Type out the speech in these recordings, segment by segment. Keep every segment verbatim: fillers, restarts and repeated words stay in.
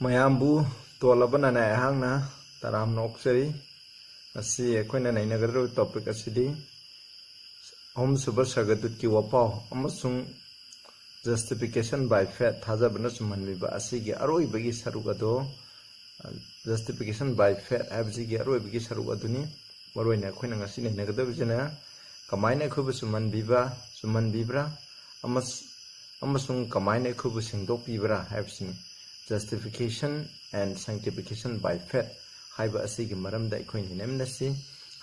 ꯃꯌꯥꯝꯕꯨ ꯇꯣꯜꯂꯕ ꯅꯅꯥꯏ ꯑꯩꯍꯥꯛꯅ ꯇꯔꯥꯝꯅ ꯑꯣꯛꯆꯔꯤ꯫ ꯉꯁꯤ ꯑꯩꯈꯣꯏꯅ ꯅꯩꯅꯒꯗꯧꯔꯤꯕ topic ꯑꯁꯤꯗꯤ ꯑꯍꯨꯝꯁꯨꯕ ꯁꯔꯒꯗꯨꯠꯀꯤ ꯋꯥꯄꯥꯎ ꯑꯃꯁꯨꯡ justification by faith, ꯊꯥꯖꯕꯅ ꯆꯨꯝꯍꯟꯕꯤꯕ ꯑꯁꯤꯒꯤ ꯑꯔꯣꯏꯕꯒꯤ ꯁꯔꯨꯛ ꯑꯗꯣ, justification by faith ꯍꯥꯏꯕꯁꯤꯒꯤ ꯑꯔꯣꯏꯕꯒꯤ ꯁꯔꯨꯛ ꯑꯗꯨꯅꯤ꯫ ꯃꯔꯨꯑꯣꯏꯅ ꯑꯩꯈꯣꯏꯅ ꯉꯁꯤ ꯅꯩꯅꯒꯗꯕꯁꯤꯅ ꯀꯃꯥꯏꯅ ꯑꯩꯈꯣꯏꯕꯨ ꯆꯨꯝꯍꯟꯕꯤꯕ, ꯆꯨꯝꯍꯟꯕꯤꯕ꯭ꯔꯥ ꯑꯃꯁ-, ꯑꯃꯁꯨꯡ ꯀꯃꯥꯏꯅ ꯑꯩꯈꯣꯏꯕꯨ ꯁꯦꯡꯗꯣꯛꯄꯤꯕ꯭ꯔꯥ ꯍꯥꯏꯕꯁꯤꯅꯤ꯫ Justification and sanctification by faith ꯍꯥꯏꯕ ꯑꯁꯤꯒꯤ ꯃꯔꯝꯗ ꯑꯩꯈꯣꯏ ꯅꯩꯅꯃꯤꯟꯅꯁꯤ꯫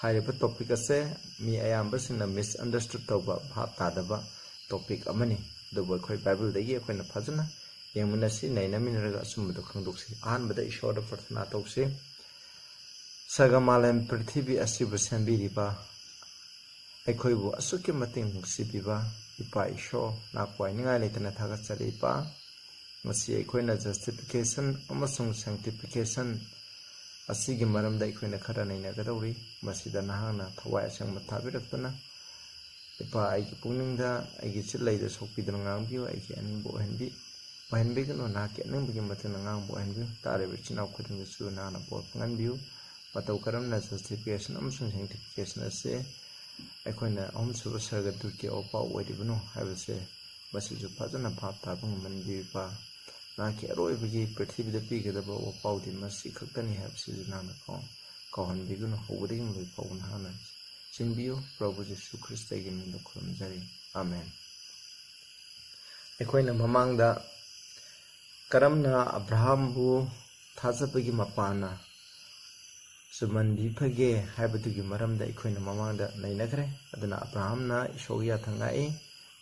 ꯍꯥꯏꯔꯤꯕ topic ꯑꯁꯦ ꯃꯤ ꯑꯌꯥꯝꯕꯁꯤꯡꯅ misunderstood ꯇꯧꯕ, ꯚꯥꯞ ꯇꯥꯗꯕ topic ꯑꯃꯅꯤ꯫ ꯑꯗꯨꯕꯨ ꯑꯩꯈꯣꯏ Bible ꯗꯒꯤ ꯑꯩꯈꯣꯏꯅ ꯐꯖꯅ ꯌꯦꯡꯃꯤꯟꯅꯁꯤ, ꯅꯩꯅꯃꯤꯟꯅꯔꯒ ꯑꯆꯨꯝꯕꯗꯨ ꯈꯪꯗꯣꯛꯁꯤ꯫ ꯑꯍꯥꯟꯕꯗ ꯏꯁꯣꯔꯗ ꯄ꯭ꯔꯊꯅꯥ ꯇꯧꯁꯤ꯫ ꯁꯔꯒ ꯃꯥꯂꯦꯝ ꯄ꯭ꯔꯤꯊꯤꯕꯤ ꯑꯁꯤꯕꯨ ꯁꯦꯝꯕꯤꯔꯤꯕ, ꯑꯩꯈꯣꯏꯕꯨ ꯑꯁꯨꯛꯀꯤ ꯃꯇꯤꯛ ꯅꯨꯡꯁꯤꯕꯤꯕ ꯏꯄꯥ ꯏꯁꯣꯔ, ꯅꯥꯄꯨ ꯍꯥꯏꯅꯤꯡꯉꯥꯏ ꯂꯩꯇꯅ ꯊꯥꯒꯠꯆꯔꯤ ꯏꯄꯥ꯫ ꯉꯁꯤ ꯑꯩꯈꯣꯏꯅ justification ꯑꯃꯁꯨꯡ sanctification ꯑꯁꯤꯒꯤ ꯃꯔꯝꯗ ꯑꯩꯈꯣꯏꯅ ꯈꯔ ꯅꯩꯅꯒꯗꯧꯔꯤ꯫ ꯃꯁꯤꯗ ꯅꯍꯥꯛꯅ ꯊꯋꯥꯏ ꯑꯁꯦꯡꯕ ꯊꯥꯕꯤꯔꯛꯇꯨꯅ, ꯏꯄꯥ, ꯑꯩꯒꯤ ꯄꯨꯛꯅꯤꯡꯗ ꯑꯩꯒꯤ ꯆꯤꯠꯂꯩꯗ ꯁꯣꯛꯄꯤꯗꯨꯅ ꯉꯥꯡꯕꯤꯌꯨ, ꯑꯩꯒꯤ ꯑꯅꯤꯡꯕ ꯑꯣꯏꯍꯟꯕꯤ-, ꯑꯣꯏꯍꯟꯕꯤꯒꯅꯨ, ꯅꯍꯥꯛꯀꯤ ꯑꯅꯤꯡꯕꯒꯤ ꯃꯇꯨꯡ ꯏꯟꯅ ꯉꯥꯡꯕ ꯑꯣꯏꯍꯟꯕꯤꯌꯨ꯫ ꯇꯥꯔꯤꯕ ꯏꯆꯤꯟ ꯏꯅꯥꯎ ꯈꯨꯗꯤꯡꯗꯁꯨ ꯅꯍꯥꯛꯅ ꯕꯣꯔ ꯐꯪꯍꯟꯕꯤꯌꯨ꯫ ꯃꯇꯧ ꯀꯔꯝꯅ justification ꯑꯃꯁꯨꯡ sanctification ꯑꯁꯤ ꯑꯩꯈꯣꯏꯅ ꯑꯍꯨꯝꯁꯨꯕ ꯁꯔꯒꯗꯨꯠꯀꯤ ꯋꯥꯄꯥꯎ ꯑꯣꯏꯔꯤꯕꯅꯣ ꯍꯥꯏꯕꯁꯦ, ꯃꯁꯤꯁꯨ ꯐꯖꯅ ꯚꯥꯞ ꯇꯥꯕ ꯉꯝꯍꯟꯕꯤꯌꯨ, ꯏꯄꯥ꯫ ꯅꯍꯥꯛꯀꯤ ꯑꯔꯣꯏꯕꯒꯤ ꯄ꯭ꯔꯤꯊꯤꯕꯤꯗ ꯄꯤꯒꯗꯕ ꯋꯥꯄꯥꯎꯗꯤ ꯃꯁꯤ ꯈꯛꯇꯅꯤ ꯍꯥꯏꯕꯁꯤꯁꯨ ꯅꯍꯥꯛꯅ ꯀꯥꯎ-, ꯀꯥꯎꯍꯟꯕꯤꯒꯅꯨ꯫ ꯍꯧꯕꯗꯒꯤ ꯂꯣꯏ ꯐꯥꯎꯕ ꯅꯍꯥꯛꯅ ꯆꯤꯡꯕꯤꯌꯨ꯫ ꯄ꯭ꯔꯚꯨ ꯖꯤꯁꯨ ꯈ꯭ꯔꯤꯁꯇꯒꯤ ꯃꯤꯡꯗ ꯈꯨꯔꯨꯝꯖꯔꯤ꯫ ꯑꯥꯃꯦꯟ꯫ ꯑꯩꯈꯣꯏꯅ ꯃꯃꯥꯡꯗ ꯀꯔꯝꯅ ꯑꯕ꯭ꯔꯥꯍꯥꯝꯕꯨ ꯊꯥꯖꯕꯒꯤ ꯃꯄꯥꯟꯅ ꯆꯨꯝꯍꯟꯕꯤꯈ꯭ꯔꯒꯦ ꯍꯥꯏꯕꯗꯨꯒꯤ ꯃꯔꯝꯗ ꯑꯩꯈꯣꯏꯅ ꯃꯃꯥꯡꯗ ꯅꯩꯅꯈ꯭ꯔꯦ꯫ ꯑꯗꯨꯅ ꯑꯕ꯭ꯔꯥꯍꯥꯝꯅ ꯏꯁꯣꯔꯒꯤ ꯌꯥꯊꯪ ꯉꯥꯛꯏ,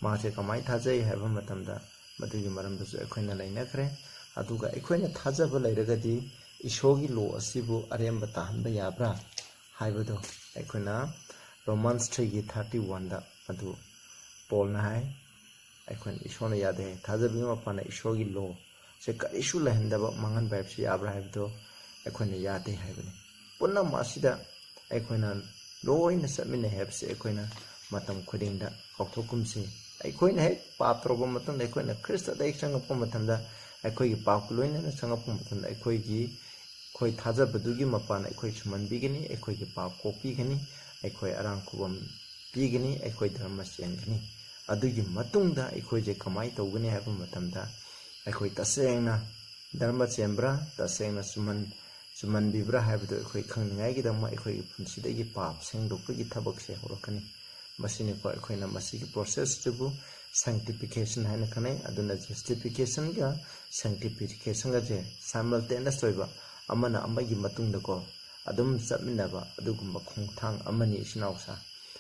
ꯃꯍꯥꯛꯁꯦ ꯀꯃꯥꯏꯅ ꯊꯥꯖꯩ ꯍꯥꯏꯕ ꯃꯇꯝꯗ ꯃꯗꯨꯒꯤ ꯃꯔꯝꯗꯁꯨ ꯑꯩꯈꯣꯏꯅ ꯅꯩꯅꯈ꯭ꯔꯦ꯫ ꯑꯗꯨꯒ ꯑꯩꯈꯣꯏꯅ ꯊꯥꯖꯕ ꯂꯩꯔꯒꯗꯤ ꯏꯁꯣꯔꯒꯤ law ꯑꯁꯤꯕꯨ ꯑꯔꯦꯝꯕ ꯇꯥꯍꯟꯕ ꯌꯥꯕ꯭ꯔꯥ ꯍꯥꯏꯕꯗꯣ ꯑꯩꯈꯣꯏꯅ Romans three ꯒꯤ thirty one ꯗ ꯑꯗꯨ ꯄꯣꯜꯅ ꯍꯥꯏ, ꯑꯩꯈꯣꯏꯅ ꯏꯁꯣꯔꯅ ꯌꯥꯗꯦ ꯍꯥꯏ꯫ ꯊꯥꯖꯕꯒꯤ ꯃꯄꯥꯟꯅ ꯏꯁꯣꯔꯒꯤ law ꯁꯦ ꯀꯔꯤꯁꯨ ꯂꯩꯍꯟꯗꯕ ꯃꯥꯡꯍꯟꯕ ꯍꯥꯏꯕꯁꯤ ꯌꯥꯕ꯭ꯔꯥ ꯍꯥꯏꯕꯗꯣ ꯑꯩꯈꯣꯏꯅ ꯌꯥꯗꯦ ꯍꯥꯏꯕꯅꯤ꯫ ꯄꯨꯝꯅꯃꯛ ꯑꯁꯤꯗ ꯑꯩꯈꯣꯏꯅ ꯂꯣꯏꯅ ꯆꯠꯃꯤꯟꯅꯩ ꯍꯥꯏꯕꯁꯤ ꯑꯩꯈꯣꯏꯅ ꯃꯇꯝ ꯈꯨꯗꯤꯡꯗ ꯀꯥꯎꯊꯣꯛꯀꯨꯝꯁꯤ꯫ ꯑꯩꯈꯣꯏꯅ ꯍꯦꯛ ꯄꯥꯞ ꯇꯧꯔꯕ ꯃꯇꯨꯡꯗ, ꯑꯩꯈꯣꯏꯅ ꯈ꯭ꯔꯤꯁꯇꯗ ꯍꯦꯛ ꯆꯪꯉꯛꯄ ꯃꯇꯝꯗ, ꯑꯩꯈꯣꯏꯒꯤ ꯄꯥꯞꯀ ꯂꯣꯏꯅꯅ ꯆꯪꯉꯛꯄ ꯃꯇꯝꯗ ꯑꯩꯈꯣꯏꯒꯤ, ꯑꯩꯈꯣꯏ ꯊꯥꯖꯕꯗꯨꯒꯤ ꯃꯄꯥꯟ ꯑꯩꯈꯣꯏ ꯁꯨꯃꯟꯕꯤꯒꯅꯤ, ꯑꯩꯈꯣꯏꯒꯤ ꯄꯥꯞ ꯀꯣꯛꯄꯤꯒꯅꯤ, ꯑꯩꯈꯣꯏ ꯑꯔꯥꯡ ꯈꯨꯕꯝ ꯄꯤꯒꯅꯤ, ꯑꯩꯈꯣꯏ ꯙꯔꯃ ꯆꯦꯟꯒꯅꯤ꯫ ꯑꯗꯨꯒꯤ ꯃꯇꯨꯡꯗ ꯑꯩꯈꯣꯏꯁꯦ ꯀꯃꯥꯏꯅ ꯇꯧꯒꯅꯤ ꯍꯥꯏꯕ ꯃꯇꯝꯗ, ꯑꯩꯈꯣꯏ ꯇꯁꯦꯡꯅ ꯙꯔꯃ ꯆꯦꯟꯕ꯭ꯔꯥ, ꯇꯁꯦꯡꯅ ꯆꯨꯃꯟ ꯆꯨꯃꯟꯕꯤꯕ꯭ꯔꯥ ꯍꯥꯏꯕꯗꯨ ꯑꯩꯈꯣꯏ ꯈꯪꯅꯤꯡꯉꯥꯏꯒꯤꯗꯃꯛ ꯑꯩꯈꯣꯏꯒꯤ ꯄꯨꯟꯁꯤꯗꯒꯤ ꯄꯥꯞ ꯁꯦꯡꯗꯣꯛꯄꯒꯤ ꯊꯕꯛꯁꯦ ꯍꯧꯔꯛꯀꯅꯤ꯫ ꯃꯁꯤꯅꯤꯀꯣ ꯑꯩꯈꯣꯏꯅ ꯃꯁꯤꯒꯤ process ꯑꯁꯤꯕꯨ sanctification ꯍꯥꯏꯅ ꯈꯪꯅꯩ꯫ ꯑꯗꯨꯅ justification ꯒ sanctification ꯒꯁꯦ simultaneous ꯑꯣꯏꯕ, ꯑꯃꯅ ꯑꯃꯒꯤ ꯃꯇꯨꯡꯗꯀꯣ ꯑꯗꯨꯝ ꯆꯠꯃꯤꯟꯅꯕ ꯑꯗꯨꯒꯨꯝꯕ ꯈꯣꯡꯊꯥꯡ ꯑꯃꯅꯤ, ꯏꯆꯤꯟ ꯏꯅꯥꯎꯁꯥ꯫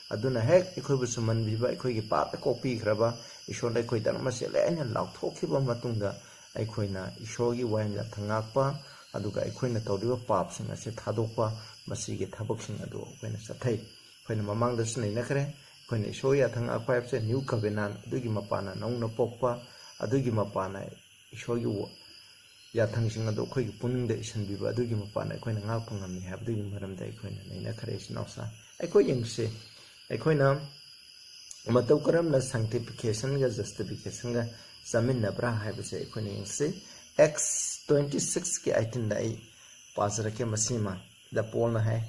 ꯑꯗꯨꯅ ꯍꯦꯛ ꯑꯩꯈꯣꯏꯕꯨ ꯆꯨꯝꯍꯟꯕꯤꯕ, ꯑꯩꯈꯣꯏꯒꯤ ꯄꯥꯞꯇ ꯀꯣꯛꯄꯤꯈ꯭ꯔꯕ ꯏꯁꯣꯔꯅ ꯑꯩꯈꯣꯏ ꯙꯔꯃ ꯆꯦꯜꯂꯦ ꯍꯥꯏꯅ ꯂꯥꯎꯊꯣꯛꯈꯤꯕ ꯃꯇꯨꯡꯗ, ꯑꯩꯈꯣꯏꯅ ꯏꯁꯣꯔꯒꯤ ꯋꯥꯌꯦꯜ ꯌꯥꯊꯪ ꯉꯥꯛꯄ, ꯑꯗꯨꯒ ꯑꯩꯈꯣꯏꯅ ꯇꯧꯔꯤꯕ ꯄꯥꯞꯁꯤꯡ ꯑꯁꯤ ꯊꯥꯗꯣꯛꯄ, ꯃꯁꯤꯒꯤ ꯊꯕꯛꯁꯤꯡ ꯑꯗꯨ ꯑꯩꯈꯣꯏꯅ ꯆꯠꯊꯩ꯫ ꯑꯩꯈꯣꯏꯅ ꯃꯃꯥꯡꯗꯁꯨ ꯅꯩꯅꯈ꯭ꯔꯦ, ꯑꯩꯈꯣꯏꯅ ꯏꯁꯣꯔꯒꯤ ꯌꯥꯊꯪ ꯉꯥꯛꯄ ꯍꯥꯏꯕꯁꯦ new covenant, ꯑꯗꯨꯒꯤ ꯃꯄꯥꯟꯅ ꯅꯧꯅ ꯄꯣꯛꯄ, ꯑꯗꯨꯒꯤ ꯃꯄꯥꯟꯅ ꯏꯁꯣꯔꯒꯤ ꯋꯥ-, ꯌꯥꯊꯪꯁꯤꯡ ꯑꯗꯨ ꯑꯩꯈꯣꯏꯒꯤ ꯄꯨꯛꯅꯤꯡꯗ ꯏꯁꯤꯟꯕꯤꯕ, ꯑꯗꯨꯒꯤ ꯃꯄꯥꯟꯅ ꯑꯩꯈꯣꯏꯅ ꯉꯥꯛꯄ ꯉꯝꯃꯤ ꯍꯥꯏꯕꯗꯨꯒꯤ ꯃꯔꯝꯗ ꯑꯩꯈꯣꯏꯅ ꯅꯩꯅꯈ꯭ꯔꯦ, ꯏꯆꯤꯟ ꯏꯅꯥꯎꯁꯥ꯫ ꯑꯩꯈꯣꯏ ꯌꯦꯡꯁꯤ, ꯑꯩꯈꯣꯏꯅ ꯃꯇꯧ ꯀꯔꯝꯅ sanctification ꯒ justification ꯒ ꯆꯥꯃꯤꯟꯅꯕ꯭ꯔꯥ ꯍꯥꯏꯕꯁꯦ ꯑꯩꯈꯣꯏꯅ ꯌꯦꯡꯁꯤ꯫ Acts twenty six ꯀꯤ eighteen ꯗ ꯑꯩ ꯄꯥꯖꯔꯛꯀꯦ꯫ ꯃꯁꯤꯃ ꯗ ꯄꯣꯜꯅ ꯍꯥꯏ,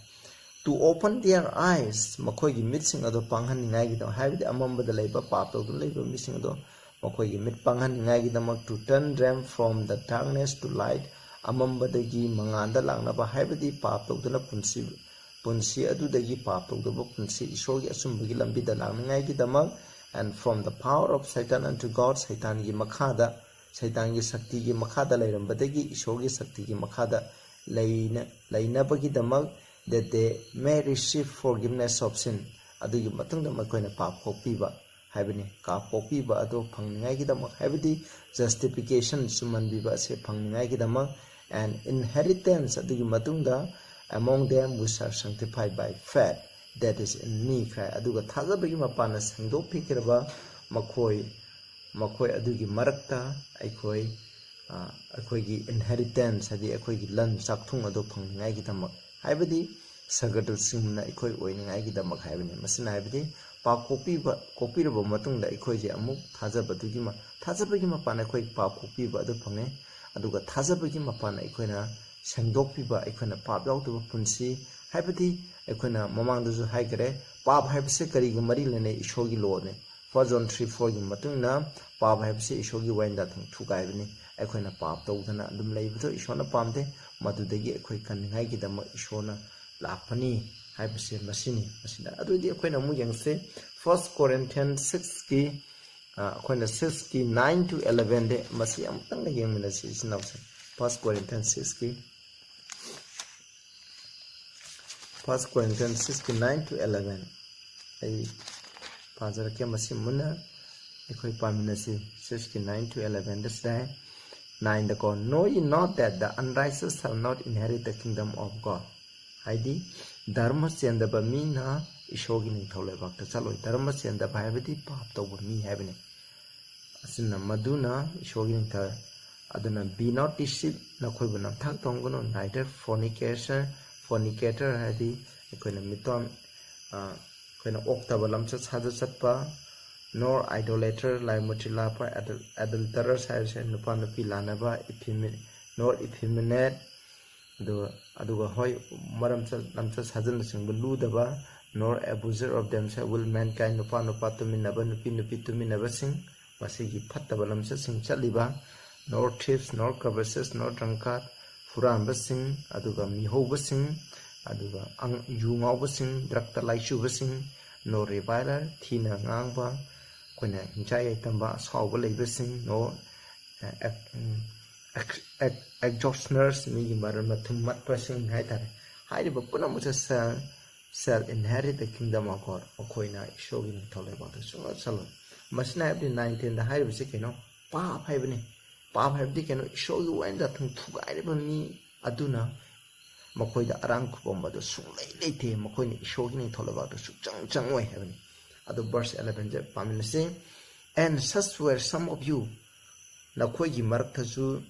"To open their eyes", ꯃꯈꯣꯏꯒꯤ ꯃꯤꯠꯁꯤꯡ ꯑꯗꯣ ꯄꯥꯡꯍꯟꯅꯤꯡꯉꯥꯏꯒꯤꯗꯃꯛ, ꯍꯥꯏꯕꯗꯤ ꯑꯃꯝꯕꯗ ꯂꯩꯕ, ꯄꯥꯞ ꯇꯧꯗꯨꯅ ꯂꯩꯕ ꯃꯤꯁꯤꯡ ꯑꯗꯣ ꯃꯈꯣꯏꯒꯤ ꯃꯤꯠ ꯄꯥꯡꯍꯟꯅꯤꯡꯉꯥꯏꯒꯤꯗꯃꯛ, "to turn them from the darkness to light", ꯑꯃꯝꯕꯗꯒꯤ ꯃꯉꯥꯟꯗ ꯂꯥꯛꯅꯕ, ꯍꯥꯏꯕꯗꯤ ꯄꯥꯞ ꯇꯧꯗꯨꯅ ꯄꯨꯟꯁꯤ, ꯄꯨꯟꯁꯤ ꯑꯗꯨꯗꯒꯤ ꯄꯥꯞ ꯇꯧꯗꯕ ꯄꯨꯟꯁꯤ, ꯏꯁꯣꯔꯒꯤ ꯑꯆꯨꯝꯕꯒꯤ ꯂꯝꯕꯤꯗ ꯂꯥꯛꯅꯤꯡꯉꯥꯏꯒꯤꯗꯃꯛ, "and from the power of Satan unto God", ꯁꯩꯇꯥꯟꯒꯤ ꯃꯈꯥꯗ, ꯁꯩꯇꯥꯟꯒꯤ ꯁꯛꯇꯤꯒꯤ ꯃꯈꯥꯗ ꯂꯩꯔꯝꯕꯗꯒꯤ ꯏꯁꯣꯔꯒꯤ ꯁꯛꯇꯤꯒꯤ ꯃꯈꯥꯗ ꯂꯩꯅ-, ꯂꯩꯅꯕꯒꯤꯗꯃꯛ, "that they may receive forgiveness of sin", ꯑꯗꯨꯒꯤ ꯃꯇꯨꯡꯗ ꯃꯈꯣꯏꯅ ꯄꯥꯞ ꯀꯣꯛꯄꯤꯕ ꯍꯥꯏꯕꯅꯤ꯫ ꯄꯥꯞ ꯀꯣꯛꯄꯤꯕ ꯑꯗꯨ ꯐꯪꯅꯤꯡꯉꯥꯏꯒꯤꯗꯃꯛ, ꯍꯥꯏꯕꯗꯤ justification, ꯆꯨꯝꯍꯟꯕꯤꯕ ꯑꯁꯤ ꯐꯪꯅꯤꯡꯉꯥꯏꯒꯤꯗꯃꯛ, "and inheritance", ꯑꯗꯨꯒꯤ ꯃꯇꯨꯡꯗ, "among them which are sanctified by faith, that is in me" ꯍꯥꯏ꯫ ꯑꯗꯨꯒ ꯊꯥꯖꯕꯒꯤ ꯃꯄꯥꯟꯅ ꯁꯦꯡꯗꯣꯛꯄꯤꯈ꯭ꯔꯕ ꯃꯈꯣꯏ, ꯃꯈꯣꯏ ꯑꯗꯨꯒꯤ ꯃꯔꯛꯇ ꯑꯩꯈꯣꯏ, ꯑ, ꯑꯩꯈꯣꯏꯒꯤ inheritance, ꯍꯥꯏꯗꯤ ꯑꯩꯈꯣꯏꯒꯤ ꯂꯟ ꯆꯥꯛꯊꯨꯡ ꯑꯗꯨ ꯐꯪꯅꯤꯡꯉꯥꯏꯒꯤꯗꯃꯛ, ꯍꯥꯏꯕꯗꯤ ꯁꯒꯗꯨꯁꯤꯡꯅ ꯑꯩꯈꯣꯏ ꯑꯣꯏꯅꯤꯡꯉꯥꯏꯒꯤꯗꯃꯛ ꯍꯥꯏꯕꯅꯤ꯫ ꯃꯁꯤꯅ ꯍꯥꯏꯕꯗꯤ ꯄꯥꯞ ꯀꯣꯛꯄꯤꯕ ꯀꯣꯛꯄꯤꯔꯕ ꯃꯇꯨꯡꯗ ꯑꯩꯈꯣꯏꯁꯦ ꯑꯃꯨꯛ ꯊꯥꯖꯕꯗꯨꯒꯤ ꯃ- ꯊꯥꯖꯕꯒꯤ ꯃꯄꯥꯟ ꯑꯩꯈꯣꯏ ꯄꯥꯞ ꯀꯣꯛꯄꯤꯕ ꯑꯗꯨ ꯐꯪꯉꯦ꯫ ꯑꯗꯨꯒ ꯊꯥꯖꯕꯒꯤ ꯃꯄꯥꯟ ꯑꯩꯈꯣꯏꯅ ꯁꯦꯡꯗꯣꯛꯄꯤꯕ, ꯑꯩꯈꯣꯏꯅ ꯄꯥꯞ ꯌꯥꯎꯗꯕ ꯄꯨꯟꯁꯤ, ꯍꯥꯏꯕꯗꯤ ꯑꯩꯈꯣꯏꯅ ꯃꯃꯥꯡꯗꯁꯨ ꯍꯥꯏꯈ꯭ꯔꯦ, ꯄꯥꯞ ꯍꯥꯏꯕꯁꯦ ꯀꯔꯤꯒ ꯃꯔꯤ ꯂꯩꯅꯩ? ꯏꯁꯣꯔꯒꯤ ꯂꯣꯅꯦ꯫ First John three fourꯒꯤ ꯃꯇꯨꯡ ꯏꯟꯅ ꯄꯥꯞ ꯍꯥꯏꯕꯁꯤ ꯏꯁꯣꯔꯒꯤ ꯋꯥꯌꯦꯜꯗ ꯑꯗꯨꯝ ꯊꯨꯒꯥꯏꯕꯅꯤ꯫ ꯑꯩꯈꯣꯏꯅ ꯄꯥꯞ ꯇꯧꯗꯅ ꯑꯗꯨꯝ ꯂꯩꯕꯗꯣ ꯏꯁꯣꯔꯅ ꯄꯥꯝꯗꯦ꯫ ꯃꯗꯨꯗꯒꯤ ꯑꯩꯈꯣꯏ ꯀꯟꯅꯤꯡꯉꯥꯏꯒꯤꯗꯃꯛ ꯏꯁꯣꯔꯅ ꯂꯥꯛꯄꯅꯤ ꯍꯥꯏꯕꯁꯦ ꯃꯁꯤꯅꯤ꯫ ꯃꯁꯤꯗ ꯑꯗꯨꯗꯤ ꯑꯩꯈꯣꯏꯅ ꯑꯃꯨꯛ ꯌꯦꯡꯁꯦ, First Corinthians sixꯀꯤ, ꯑ, ꯑꯩꯈꯣꯏꯅ sixꯀꯤ nine to elevenꯗ ꯃꯁꯤ ꯑꯃꯨꯛꯇꯪꯒ ꯌꯦꯡꯃꯤꯟꯅꯁꯤ, ꯏꯆꯤꯟ ꯏꯅꯥꯎꯁꯦ꯫ First Corinthians sixꯀꯤ, First Corinthians sixꯀꯤ nine to eleven ꯑꯩ ꯄꯥꯖꯔꯛꯀꯦ꯫ ꯃꯁꯤ ꯃꯨꯟꯅ ꯑꯩꯈꯣꯏ ꯄꯥꯃꯤꯟꯅꯁꯤ꯫ Sixꯀꯤ nine to elevenꯗ ꯁꯤꯗ ꯍꯥꯏ, nineꯗꯀꯣ, "Know ye not that the unrighteous shall not inherit the kingdom of God?" ꯍꯥꯏꯗꯤ, ꯙꯔꯃ ꯆꯦꯟꯗꯕ ꯃꯤꯅ ꯏꯁꯣꯔꯒꯤ ꯅꯤꯡꯊꯧ ꯂꯩꯕꯥꯛꯇ ꯆꯠꯂꯣꯏ꯫ ꯙꯔꯃ ꯆꯦꯟꯗꯕ ꯍꯥꯏꯕꯗꯤ ꯄꯥꯞ ꯇꯧꯕ ꯃꯤ ꯍꯥꯏꯕꯅꯤ꯫ ꯑꯁꯤꯅ ꯃꯗꯨꯅ ꯏꯁꯣꯔꯒꯤ ꯅꯤꯡꯊꯧ꯫ ꯑꯗꯨꯅ, "Be not deceived, ꯅꯈꯣꯏꯕꯨ ꯅꯝꯊꯥꯛ ꯇꯧꯒꯅꯨ, neither fornicator," fornicator ꯍꯥꯏꯗꯤ ꯑꯩꯈꯣꯏꯅ ꯃꯤꯇꯣꯟ, ꯑ, ꯑꯩꯈꯣꯏꯅ ꯑꯣꯛꯇꯕ ꯂꯝꯆꯠ ꯁꯥꯖꯠ ꯆꯠꯄ, "nor idolater," ꯂꯥꯏ ꯃꯨꯔꯇꯤ ꯂꯥꯠꯄ, adul- adulterers ꯍꯥꯏꯕꯁꯦ ꯅꯨꯄꯥ ꯅꯨꯄꯤ ꯂꯥꯟꯅꯕ, effemi- "nor effeminate," ꯑꯗꯨꯒ, ꯑꯗꯨꯒ ꯍꯣꯏ, ꯃꯔꯝ ꯆ- ꯂꯝꯆꯠ ꯁꯥꯖꯠꯅꯆꯤꯡꯕ ꯂꯨꯗꯕ, "nor abuser of themselves, will mankind," ꯅꯨꯄꯥ ꯅꯨꯄꯥ ꯇꯨꯃꯤꯟꯅꯕ, ꯅꯨꯄꯤ ꯅꯨꯄꯤ ꯇꯨꯃꯤꯟꯅꯕꯁꯤꯡ, ꯃꯁꯤꯒꯤ ꯐꯠꯇꯕ ꯂꯝꯆꯠꯁꯤꯡ ꯆꯠꯂꯤꯕ, "nor thieves, nor covetous, nor drunkard," ꯍꯨꯔꯥꯟꯕꯁꯤꯡ, ꯑꯗꯨꯒ ꯃꯤꯍꯧꯕꯁꯤꯡ, ꯑꯗꯨꯒ ꯑꯪ- ꯌꯨ ꯉꯥꯎꯕꯁꯤꯡ, ꯗ꯭ꯔꯛꯇ ꯂꯥꯏꯆꯨꯕꯁꯤꯡ, "nor reviler," ꯊꯤꯅ ꯉꯥꯡꯕ, ꯑꯩꯈꯣꯏꯅ ꯍꯤꯡꯆꯥꯏ ꯌꯥꯏꯇꯝꯕ, ꯑꯁꯥꯎꯕ ꯂꯩꯕꯁꯤꯡ, "nor extortioners," ꯃꯤꯒꯤ ꯃꯔꯜ ꯃꯊꯨꯝ ꯃꯠꯄꯁꯤꯡ ꯍꯥꯏꯇꯥꯔꯦ꯫ ꯍꯥꯏꯔꯤꯕ ꯄꯨꯝꯅꯃꯛꯁꯦ shall, "shall inherit the kingdom of God," ꯃꯈꯣꯏꯅ ꯏꯁꯣꯔꯒꯤ ꯅꯤꯡꯊꯧ ꯂꯩꯕꯥꯛꯇ ꯁꯨꯡꯆꯠ ꯆꯠꯂꯣꯏ꯫ ꯃꯁꯤꯅ ꯍꯥꯏꯕꯗꯤ nine tenꯗ ꯍꯥꯏꯔꯤꯕꯁꯤ ꯀꯩꯅꯣ? ꯄꯥꯞ ꯍꯥꯏꯕꯅꯤ꯫ ꯄꯥꯞ ꯍꯥꯏꯕꯗꯤ ꯀꯩꯅꯣ? ꯏꯁꯣꯔꯒꯤ ꯋꯥꯌꯦꯜꯗ ꯑꯗꯨꯝ ꯊꯨꯒꯥꯏꯔꯤꯕ ꯃꯤ ꯑꯗꯨꯅ ꯃꯈꯣꯏꯗ ꯑꯔꯥꯡ ꯈꯨꯕꯝ ꯑꯗꯨ ꯁꯨꯡꯂꯩ ꯂꯩꯇꯦ꯫ ꯃꯈꯣꯏꯅ ꯏꯁꯣꯔꯒꯤ ꯅꯤꯡꯊꯧ ꯂꯩꯕꯥꯛꯇ ꯁꯨꯡꯆꯪ ꯆꯪꯉꯣꯏ ꯍꯥꯏꯕꯅꯤ꯫ ꯑꯗꯨ verse elevenꯁꯦ ꯄꯥꯃꯤꯟꯅꯁꯤ꯫ "And such were some of you," ꯅꯈꯣꯏꯒꯤ ꯃꯔꯛꯇꯁꯨ,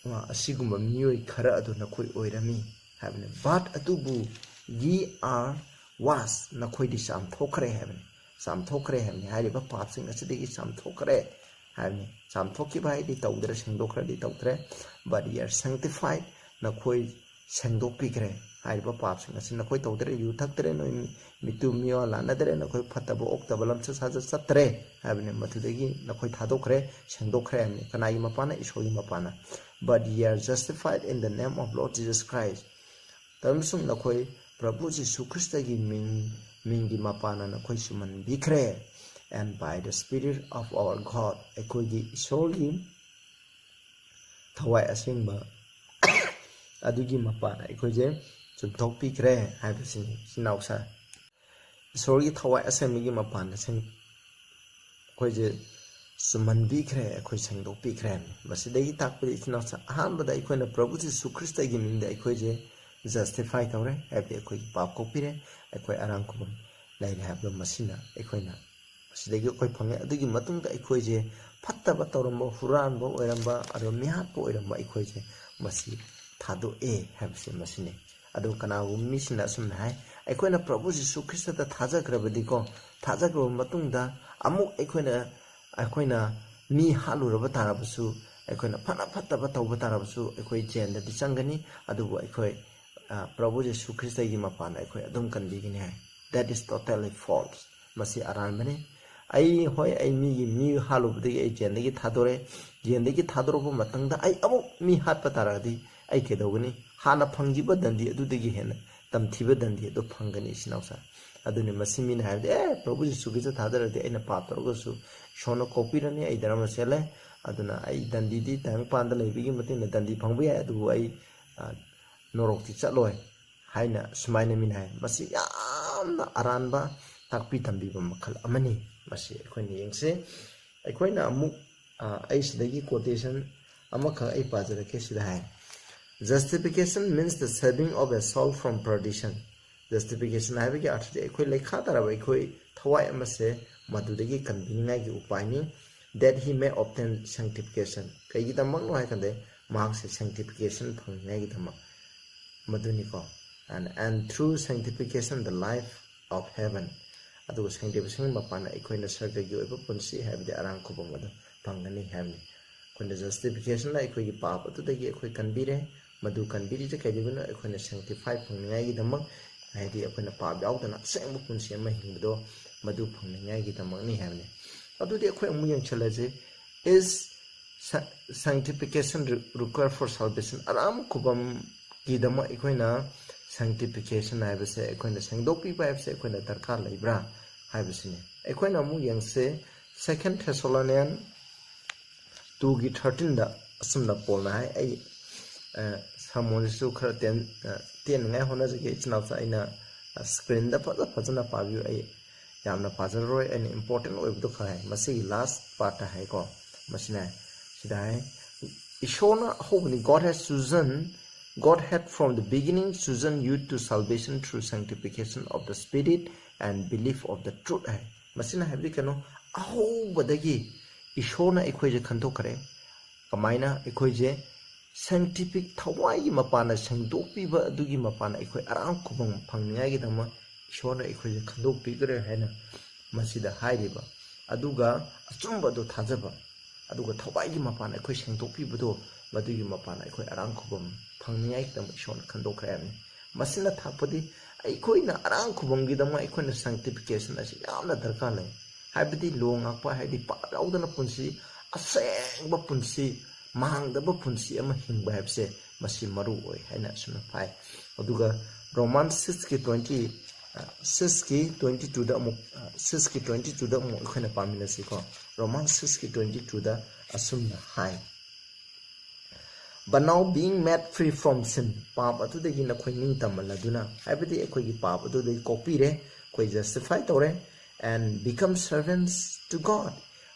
ꯑ, ꯑꯁꯤꯒꯨꯝꯕ ꯃꯤꯑꯣꯏ ꯈꯔ ꯑꯗꯨ ꯅꯈꯣꯏ ꯑꯣꯏꯔꯝꯃꯤ ꯍꯥꯏꯕꯅꯤ꯫ "But ꯑꯗꯨꯕꯨ ye are Wash, ꯅꯈꯣꯏꯗꯤ ꯆꯥꯝꯊꯣꯛꯈ꯭ꯔꯦ ꯍꯥꯏꯕꯅꯤ꯫ ꯆꯥꯝꯊꯣꯛꯈ꯭ꯔꯦ ꯍꯥꯏꯕꯅꯤ꯫ ꯍꯥꯏꯔꯤꯕ ꯄꯥꯞꯁꯤꯡ ꯑꯁꯤꯗꯒꯤ ꯆꯥꯝꯊꯣꯛꯈ꯭ꯔꯦ ꯍꯥꯏꯕꯅꯤ꯫ ꯆꯥꯝꯊꯣꯛꯈꯤꯕ ꯍꯥꯏꯗꯤ ꯇꯧꯗ꯭ꯔꯦ, ꯁꯦꯡꯗꯣꯛꯈ꯭ꯔꯗꯤ ꯇꯧꯗ꯭ꯔꯦ꯫ But ye are sanctified, ꯅꯈꯣꯏ ꯁꯦꯡꯗꯣꯛꯄꯤꯈ꯭ꯔꯦ꯫ ꯍꯥꯏꯔꯤꯕ ꯄꯥꯞꯁꯤꯡ ꯑꯁꯤ ꯅꯈꯣꯏ ꯇꯧꯗ꯭ꯔꯦ, ꯌꯨ ꯊꯛꯇ꯭ꯔꯦ, ꯅꯣꯏ ꯃꯤ-, ꯃꯤꯇꯨ ꯃꯤꯋꯥ ꯂꯥꯟꯅꯗ꯭ꯔꯦ, ꯅꯈꯣꯏ ꯐꯠꯇꯕ ꯑꯣꯛꯇꯕ ꯂꯝꯆꯠ ꯁꯥꯖꯠ ꯆꯠꯇ꯭ꯔꯦ ꯍꯥꯏꯕꯅꯤ꯫ ꯃꯗꯨꯗꯒꯤ ꯅꯈꯣꯏ ꯊꯥꯗꯣꯛꯈ꯭ꯔꯦ, ꯁꯦꯡꯗꯣꯛꯈ꯭ꯔꯦ ꯍꯥꯏꯕꯅꯤ꯫ ꯀꯅꯥꯒꯤ ꯃꯄꯥꯟꯅ? ꯏꯁꯣꯔꯒꯤ ꯃꯄꯥꯟꯅ꯫ But ye are justified in the name of Lord Jesus Christ, ꯑꯃꯁꯨꯡ ꯅꯈꯣꯏ ꯄ꯭ꯔꯚꯨ ꯖꯤꯁꯨ ꯈ꯭ꯔꯤꯁꯇꯒꯤ ꯃꯤꯡ, ꯃꯤꯡꯒꯤ ꯃꯄꯥꯟꯅ ꯅꯈꯣꯏ ꯆꯨꯝꯍꯟꯕꯤꯈ꯭ꯔꯦ꯫ And by the Spirit of our God, ꯑꯩꯈꯣꯏꯒꯤ ꯏꯁꯣꯔꯒꯤ ꯊꯋꯥꯏ ꯑꯁꯦꯡꯕ ꯑꯗꯨꯒꯤ ꯃꯄꯥꯟꯅ ꯑꯩꯈꯣꯏꯁꯦ ꯆꯨꯝꯊꯣꯛꯄꯤꯈ꯭ꯔꯦ ꯍꯥꯏꯕꯁꯤꯅꯤ꯫ ꯏꯆꯤꯟ ꯏꯅꯥꯎꯁꯥ, ꯏꯁꯣꯔꯒꯤ ꯊꯋꯥꯏ ꯑꯁꯦꯡꯕꯒꯤ ꯃꯄꯥꯟꯗ ꯁꯦꯡ-, ꯑꯩꯈꯣꯏꯁꯦ ꯆꯨꯝꯍꯟꯕꯤꯈ꯭ꯔꯦ, ꯑꯩꯈꯣꯏ ꯁꯦꯡꯗꯣꯛꯄꯤꯈ꯭ꯔꯦ꯫ ꯃꯁꯤꯗꯒꯤ ꯇꯥꯛꯄꯗꯤ ꯏꯆꯤꯟ ꯏꯅꯥꯎꯁꯥ, ꯑꯍꯥꯟꯕꯗ ꯑꯩꯈꯣꯏꯅ ꯄ꯭ꯔꯚꯨ ꯖꯤꯁꯨ ꯈ꯭ꯔꯤꯁꯇꯒꯤ ꯃꯤꯡꯗ ꯑꯩꯈꯣꯏꯁꯦ justify ꯇꯧꯔꯦ, ꯍꯥꯏꯕꯗꯤ ꯑꯩꯈꯣꯏꯒꯤ ꯄꯥꯞ ꯀꯣꯛꯄꯤꯔꯦ, ꯑꯩꯈꯣꯏ ꯑꯔꯥꯟ ꯈꯨꯕꯝ ꯂꯩꯔꯦ ꯍꯥꯏꯕꯗꯣ ꯃꯁꯤꯅ ꯑꯩꯈꯣꯏꯅ ꯃꯁꯤꯗꯒꯤ ꯑꯩꯈꯣꯏ ꯐꯪꯉꯦ꯫ ꯑꯗꯨꯒꯤ ꯃꯇꯨꯡꯗ ꯑꯩꯈꯣꯏꯁꯦ ꯐꯠꯇꯕ ꯇꯧꯔꯝꯕ, ꯍꯨꯔꯥꯟꯕ ꯑꯣꯏꯔꯝꯕ, ꯑꯗꯨꯒ ꯃꯤꯍꯥꯠꯄ ꯑꯣꯏꯔꯝꯕ ꯑꯩꯈꯣꯏꯁꯦ ꯃꯁꯤ ꯊꯥꯗꯣꯛꯑꯦ ꯍꯥꯏꯕꯁꯦ ꯃꯁꯤꯅꯤ꯫ ꯑꯗꯨ ꯀꯅꯥꯒꯨꯝꯕ ꯃꯤꯁꯤꯡꯅ ꯑꯁꯨꯝꯅ ꯍꯥꯏ, ꯑꯩꯈꯣꯏꯅ ꯄ꯭ꯔꯚꯨ ꯖꯤꯁꯨ ꯈ꯭ꯔꯤꯁꯇꯗ ꯊꯥꯖꯈ꯭ꯔꯕꯗꯤꯀꯣ, ꯊꯥꯖꯈ꯭ꯔꯕ ꯃꯇꯨꯡꯗ ꯑꯃꯨꯛ ꯑꯩꯈꯣꯏꯅ, ꯑꯩꯈꯣꯏꯅ ꯃꯤ ꯍꯥꯠꯂꯨꯔꯕ ꯇꯥꯔꯕꯁꯨ, ꯑꯩꯈꯣꯏꯅ ꯐꯅ ꯐꯠꯇꯕ ꯇꯧꯕ ꯇꯥꯔꯕꯁꯨ, ꯑꯩꯈꯣꯏ ꯖꯦꯜꯗꯗꯤ ꯆꯪꯒꯅꯤ, ꯑꯗꯨꯕꯨ ꯑꯩꯈꯣꯏ, ꯑ, ꯄ꯭ꯔꯚꯨ ꯖꯤꯁꯨ ꯈ꯭ꯔꯤꯁꯇꯒꯤ ꯃꯄꯥꯟꯗ ꯑꯩꯈꯣꯏ ꯑꯗꯨꯝ ꯀꯟꯕꯤꯒꯅꯤ ꯍꯥꯏ꯫ That is totally false. ꯃꯁꯤ ꯑꯔꯥꯟꯕꯅꯤ꯫ ꯑꯩ, ꯍꯣꯏ, ꯑꯩ ꯃꯤꯒꯤ, ꯃꯤ ꯍꯥꯠꯂꯨꯕꯗꯒꯤ ꯑꯩ ꯖꯦꯜꯗꯒꯤ ꯊꯥꯗꯣꯔꯛꯑꯦ꯫ ꯖꯦꯜꯗꯒꯤ ꯊꯥꯗꯣꯔꯛꯄ ꯃꯇꯝꯗ ꯑꯩ ꯑꯃꯨꯛ ꯃꯤ ꯍꯥꯠꯄ ꯇꯥꯔꯒꯗꯤ ꯑꯩ ꯀꯩꯗꯧꯒꯅꯤ? ꯍꯥꯟꯅ ꯐꯪꯈꯤꯕ ꯗꯟꯗꯤ ꯑꯗꯨꯗꯒꯤ ꯍꯦꯟꯅ ꯇꯝꯊꯤꯕ ꯗꯟꯗꯤ ꯑꯗꯨ ꯐꯪꯒꯅꯤ, ꯏꯆꯤꯟ ꯏꯅꯥꯎꯁꯥ꯫ ꯑꯗꯨꯅꯤ ꯃꯁꯤ ꯃꯤꯅ ꯍꯥꯏꯕꯗꯤ, "ꯑꯦ, ꯄ꯭ꯔꯚꯨ ꯖꯤꯁꯨ ꯈ꯭ꯔꯤꯁꯇ ꯊꯥꯖꯔꯗꯤ ꯑꯩꯅ ꯄꯥꯞ ꯇꯧꯔꯒꯁꯨ ꯏꯁꯣꯔꯅ ꯀꯣꯛꯄꯤꯔꯅꯤ, ꯑꯩ ꯙꯔꯃ ꯆꯦꯜꯂꯦ, ꯑꯗꯨꯅ ꯑꯩ ꯗꯟꯗꯤꯗꯤ ꯇꯥꯏꯕꯪꯄꯥꯟꯗ ꯂꯩꯕꯒꯤ ꯃꯇꯨꯡ ꯏꯟꯅ ꯗꯟꯗꯤ ꯐꯪꯕ ꯌꯥꯏ, ꯑꯗꯨꯕꯨ ꯑꯩ, ꯑ, ꯅꯣꯔꯣꯛꯇꯤ ꯆꯠꯂꯣꯏ" ꯍꯥꯏꯅ ꯁꯨꯃꯥꯏꯅ ꯃꯤꯅ ꯍꯥꯏ꯫ ꯃꯁꯤ ꯌꯥꯝꯅ ꯑꯔꯥꯟꯕ ꯇꯥꯛꯄꯤ ꯇꯝꯕꯤꯕ ꯃꯈꯜ ꯑꯃꯅꯤ꯫ ꯃꯁꯤ ꯑꯩꯈꯣꯏꯅ ꯌꯦꯡꯁꯤ꯫ ꯑꯩꯈꯣꯏꯅ ꯑꯃꯨꯛ, ꯑ, ꯑꯩ ꯁꯤꯗꯒꯤ quotation ꯑꯃꯈꯛ ꯑꯩ ꯄꯥꯖꯔꯛꯀꯦ꯫ ꯁꯤꯗ ꯍꯥꯏ, "Justification means the saving of a soul from perdition." Justification ꯍꯥꯏꯕꯒꯤ ꯑꯔꯊꯗꯤ ꯑꯩꯈꯣꯏ ꯂꯩꯈꯥ ꯇꯥꯔꯕ ꯑꯩꯈꯣꯏ ꯊꯋꯥꯏ ꯑꯃꯁꯦ ꯃꯗꯨꯗꯒꯤ ꯀꯟꯕꯤꯅꯤꯡꯉꯥꯏꯒꯤ ꯎꯄꯥꯏꯅꯤ꯫ That he may obtain sanctification. ꯀꯩꯒꯤꯗꯃꯛꯅꯣ ꯍꯥꯏ ꯀꯥꯟꯗ ꯃꯍꯥꯛꯁꯦ sanctification ꯐꯪꯅꯤꯡꯉꯥꯏꯒꯤꯗꯃꯛ꯫ ꯃꯗꯨꯅꯤꯀꯣ꯫ and, and through sanctification the life of heaven. ꯑꯗꯨꯒ sanctification ꯃꯄꯥꯟꯅ ꯑꯩꯈꯣꯏꯅ ꯁꯔꯒꯒꯤ ꯑꯣꯏꯕ ꯄꯨꯟꯁꯤ, ꯍꯥꯏꯕꯗꯤ ꯑꯔꯥꯡ ꯈꯨꯕꯝ ꯑꯗꯨ ꯐꯪꯒꯅꯤ ꯍꯥꯏꯕꯅꯤ꯫ ꯑꯩꯈꯣꯏꯅ justificationꯅ ꯑꯩꯈꯣꯏꯒꯤ ꯄꯥꯞ ꯑꯗꯨꯗꯒꯤ ꯑꯩꯈꯣꯏ ꯀꯟꯕꯤꯔꯦ꯫ ꯃꯗꯨ ꯀꯟꯕꯤꯔꯤꯁꯦ ꯀꯩꯗꯧꯕꯅꯣ? ꯑꯩꯈꯣꯏꯅ sanctify ꯐꯪꯅꯤꯡꯉꯥꯏꯒꯤꯗꯃꯛ, ꯍꯥꯏꯗꯤ ꯑꯩꯈꯣꯏꯅ ꯄꯥꯞ ꯌꯥꯎꯗꯅ ꯑꯁꯦꯡꯕ ꯄꯨꯟꯁꯤ ꯑꯃ ꯍꯤꯡꯕꯗꯣ, ꯃꯗꯨ ꯐꯪꯅꯤꯡꯉꯥꯏꯒꯤꯗꯃꯛꯅꯤ ꯍꯥꯏꯕꯅꯤ꯫ ꯑꯗꯨꯗꯤ ꯑꯩꯈꯣꯏ ꯑꯃꯨꯛ ꯌꯦꯡꯁꯤꯜꯂꯁꯤ, is sa-, sanctification re-, required for salvation? ꯑꯔꯥꯝ ꯈꯨꯕꯝꯒꯤꯗꯃꯛ ꯑꯩꯈꯣꯏꯅ sanctification ꯍꯥꯏꯕꯁꯦ, ꯑꯩꯈꯣꯏꯅ ꯁꯦꯡꯗꯣꯛꯄꯤꯕ ꯍꯥꯏꯕꯁꯦ ꯑꯩꯈꯣꯏꯅ ꯗꯔꯀꯥꯔ ꯂꯩꯕ꯭ꯔꯥ ꯍꯥꯏꯕꯁꯤꯅꯤ꯫ ꯑꯩꯈꯣꯏꯅ ꯑꯃꯨꯛ ꯌꯦꯡꯁꯦ, Second Thessalonian twoꯒꯤ thirteenꯗ ꯑꯁꯨꯝꯅ ꯄꯣꯜꯅ ꯍꯥꯏ꯫ ꯑꯩ, ꯑ, sermonꯁꯤꯁꯨ ꯈꯔ ꯇꯦꯟ-, ꯑ, ꯇꯦꯟꯅꯉꯥꯏ ꯍꯣꯠꯅꯖꯒꯦ, ꯏꯆꯤꯟ ꯏꯅꯥꯎꯁꯦ꯫ ꯑꯩꯅ, ꯑ, screenꯗ ꯐꯖ ꯐꯖꯅ ꯄꯥꯕꯤꯌꯨ꯫ ꯑꯩ ꯌꯥꯝꯅ ꯄꯥꯖꯔꯔꯣꯏ, ꯑꯩꯅ important ꯑꯣꯏꯕꯗꯣ ꯈꯔ ꯍꯥꯏ꯫ ꯃꯁꯤꯒꯤ last partꯇ ꯍꯥꯏꯀꯣ, ꯃꯁꯤꯅ ꯍꯥꯏ, ꯁꯤꯗ ꯍꯥꯏ, ꯏꯁꯣꯔꯅ ꯑꯍꯧꯕꯅꯤ, God has chosen, God had from the beginning chosen you to salvation through sanctification of the spirit and belief of the truth ꯍꯥꯏ꯫ ꯃꯁꯤꯅ ꯍꯥꯏꯕꯗꯤ ꯀꯩꯅꯣ? ꯑꯍꯧꯕꯗꯒꯤ ꯏꯁꯣꯔꯅ ꯑꯩꯈꯣꯏꯁꯦ ꯈꯟꯗꯣꯛꯈ꯭ꯔꯦ꯫ ꯀꯃꯥꯏꯅ? ꯑꯩꯈꯣꯏꯁꯦ sanctific, ꯊꯋꯥꯏꯒꯤ ꯃꯄꯥꯟꯅ ꯁꯦꯡꯗꯣꯛꯄꯤꯕ ꯑꯗꯨꯒꯤ ꯃꯄꯥꯟꯅ ꯑꯩꯈꯣꯏ ꯑꯔꯥꯝ ꯈꯨꯕꯝ ꯐꯪꯅꯤꯡꯉꯥꯏꯒꯤꯗꯃꯛ ꯏꯁꯣꯔꯅ ꯑꯩꯈꯣꯏꯁꯦ ꯈꯟꯗꯣꯛꯄꯤꯈ꯭ꯔꯦ ꯍꯥꯏꯅ ꯃꯁꯤꯗ ꯍꯥꯏꯔꯤꯕ꯫ ꯑꯗꯨꯒ ꯑꯆꯨꯝꯕ ꯑꯗꯨ ꯊꯥꯖꯕ, ꯑꯗꯨꯒ ꯊꯋꯥꯏꯒꯤ ꯃꯄꯥꯟ ꯑꯩꯈꯣꯏ ꯁꯦꯡꯗꯣꯛꯄꯤꯕꯗꯣ, ꯃꯗꯨꯒꯤ ꯃꯄꯥꯟ ꯑꯩꯈꯣꯏ ꯑꯔꯥꯝ ꯈꯨꯕꯝ ꯐꯪꯅꯤꯡꯉꯥꯏꯒꯤꯗꯃꯛ ꯏꯁꯣꯔꯅ ꯈꯟꯗꯣꯛꯈ꯭ꯔꯦ ꯍꯥꯏꯕꯅꯤ꯫ ꯃꯁꯤꯅ ꯇꯥꯛꯄꯗꯤ ꯑꯩꯈꯣꯏꯅ ꯑꯔꯥꯝ ꯈꯨꯕꯝꯒꯤꯗꯃꯛ ꯑꯩꯈꯣꯏꯅ sanctification ꯑꯁꯤ ꯌꯥꯝꯅ ꯗꯔꯀꯥꯔ ꯂꯩ꯫ ꯍꯥꯏꯕꯗꯤ ꯂꯣ ꯉꯥꯛꯄ, ꯍꯥꯏꯗꯤ ꯄꯥꯞ ꯌꯥꯎꯗꯅ ꯄꯨꯟꯁꯤ, ꯑꯁꯦꯡꯕ ꯄꯨꯟꯁꯤ, ꯃꯥꯡꯗꯕ ꯄꯨꯟꯁꯤ ꯑꯃ ꯍꯤꯡꯕ ꯍꯥꯏꯕꯁꯦ ꯃꯁꯤ ꯃꯔꯨ ꯑꯣꯏ ꯍꯥꯏꯅ ꯑꯁꯨꯝꯅ ꯍꯥꯏ꯫ ꯑꯗꯨꯒ Roman sixꯀꯤ twenty, ꯑ, sixꯀꯤ twenty twoꯗ ꯑꯃꯨꯛ, ꯑ, sixꯀꯤ twenty twoꯗ ꯑꯃꯨꯛ ꯑꯩꯈꯣꯏꯅ ꯄꯥꯃꯤꯟꯅꯁꯤꯀꯣ꯫ Roman sixꯀꯤ twenty twoꯗ ꯑꯁꯨꯝꯅ ꯍꯥꯏ, "But now being made free from sin," ꯄꯥꯞ ꯑꯗꯨꯗꯒꯤ ꯅꯈꯣꯏ ꯅꯤꯡꯇꯝꯍꯜꯂꯗꯨꯅ, ꯍꯥꯏꯕꯗꯤ ꯑꯩꯈꯣꯏꯒꯤ ꯄꯥꯞ ꯑꯗꯨꯗꯒꯤ ꯀꯣꯛꯄꯤꯔꯦ, ꯑꯩꯈꯣꯏ justify ꯇꯧꯔꯦ, "and become servants to God."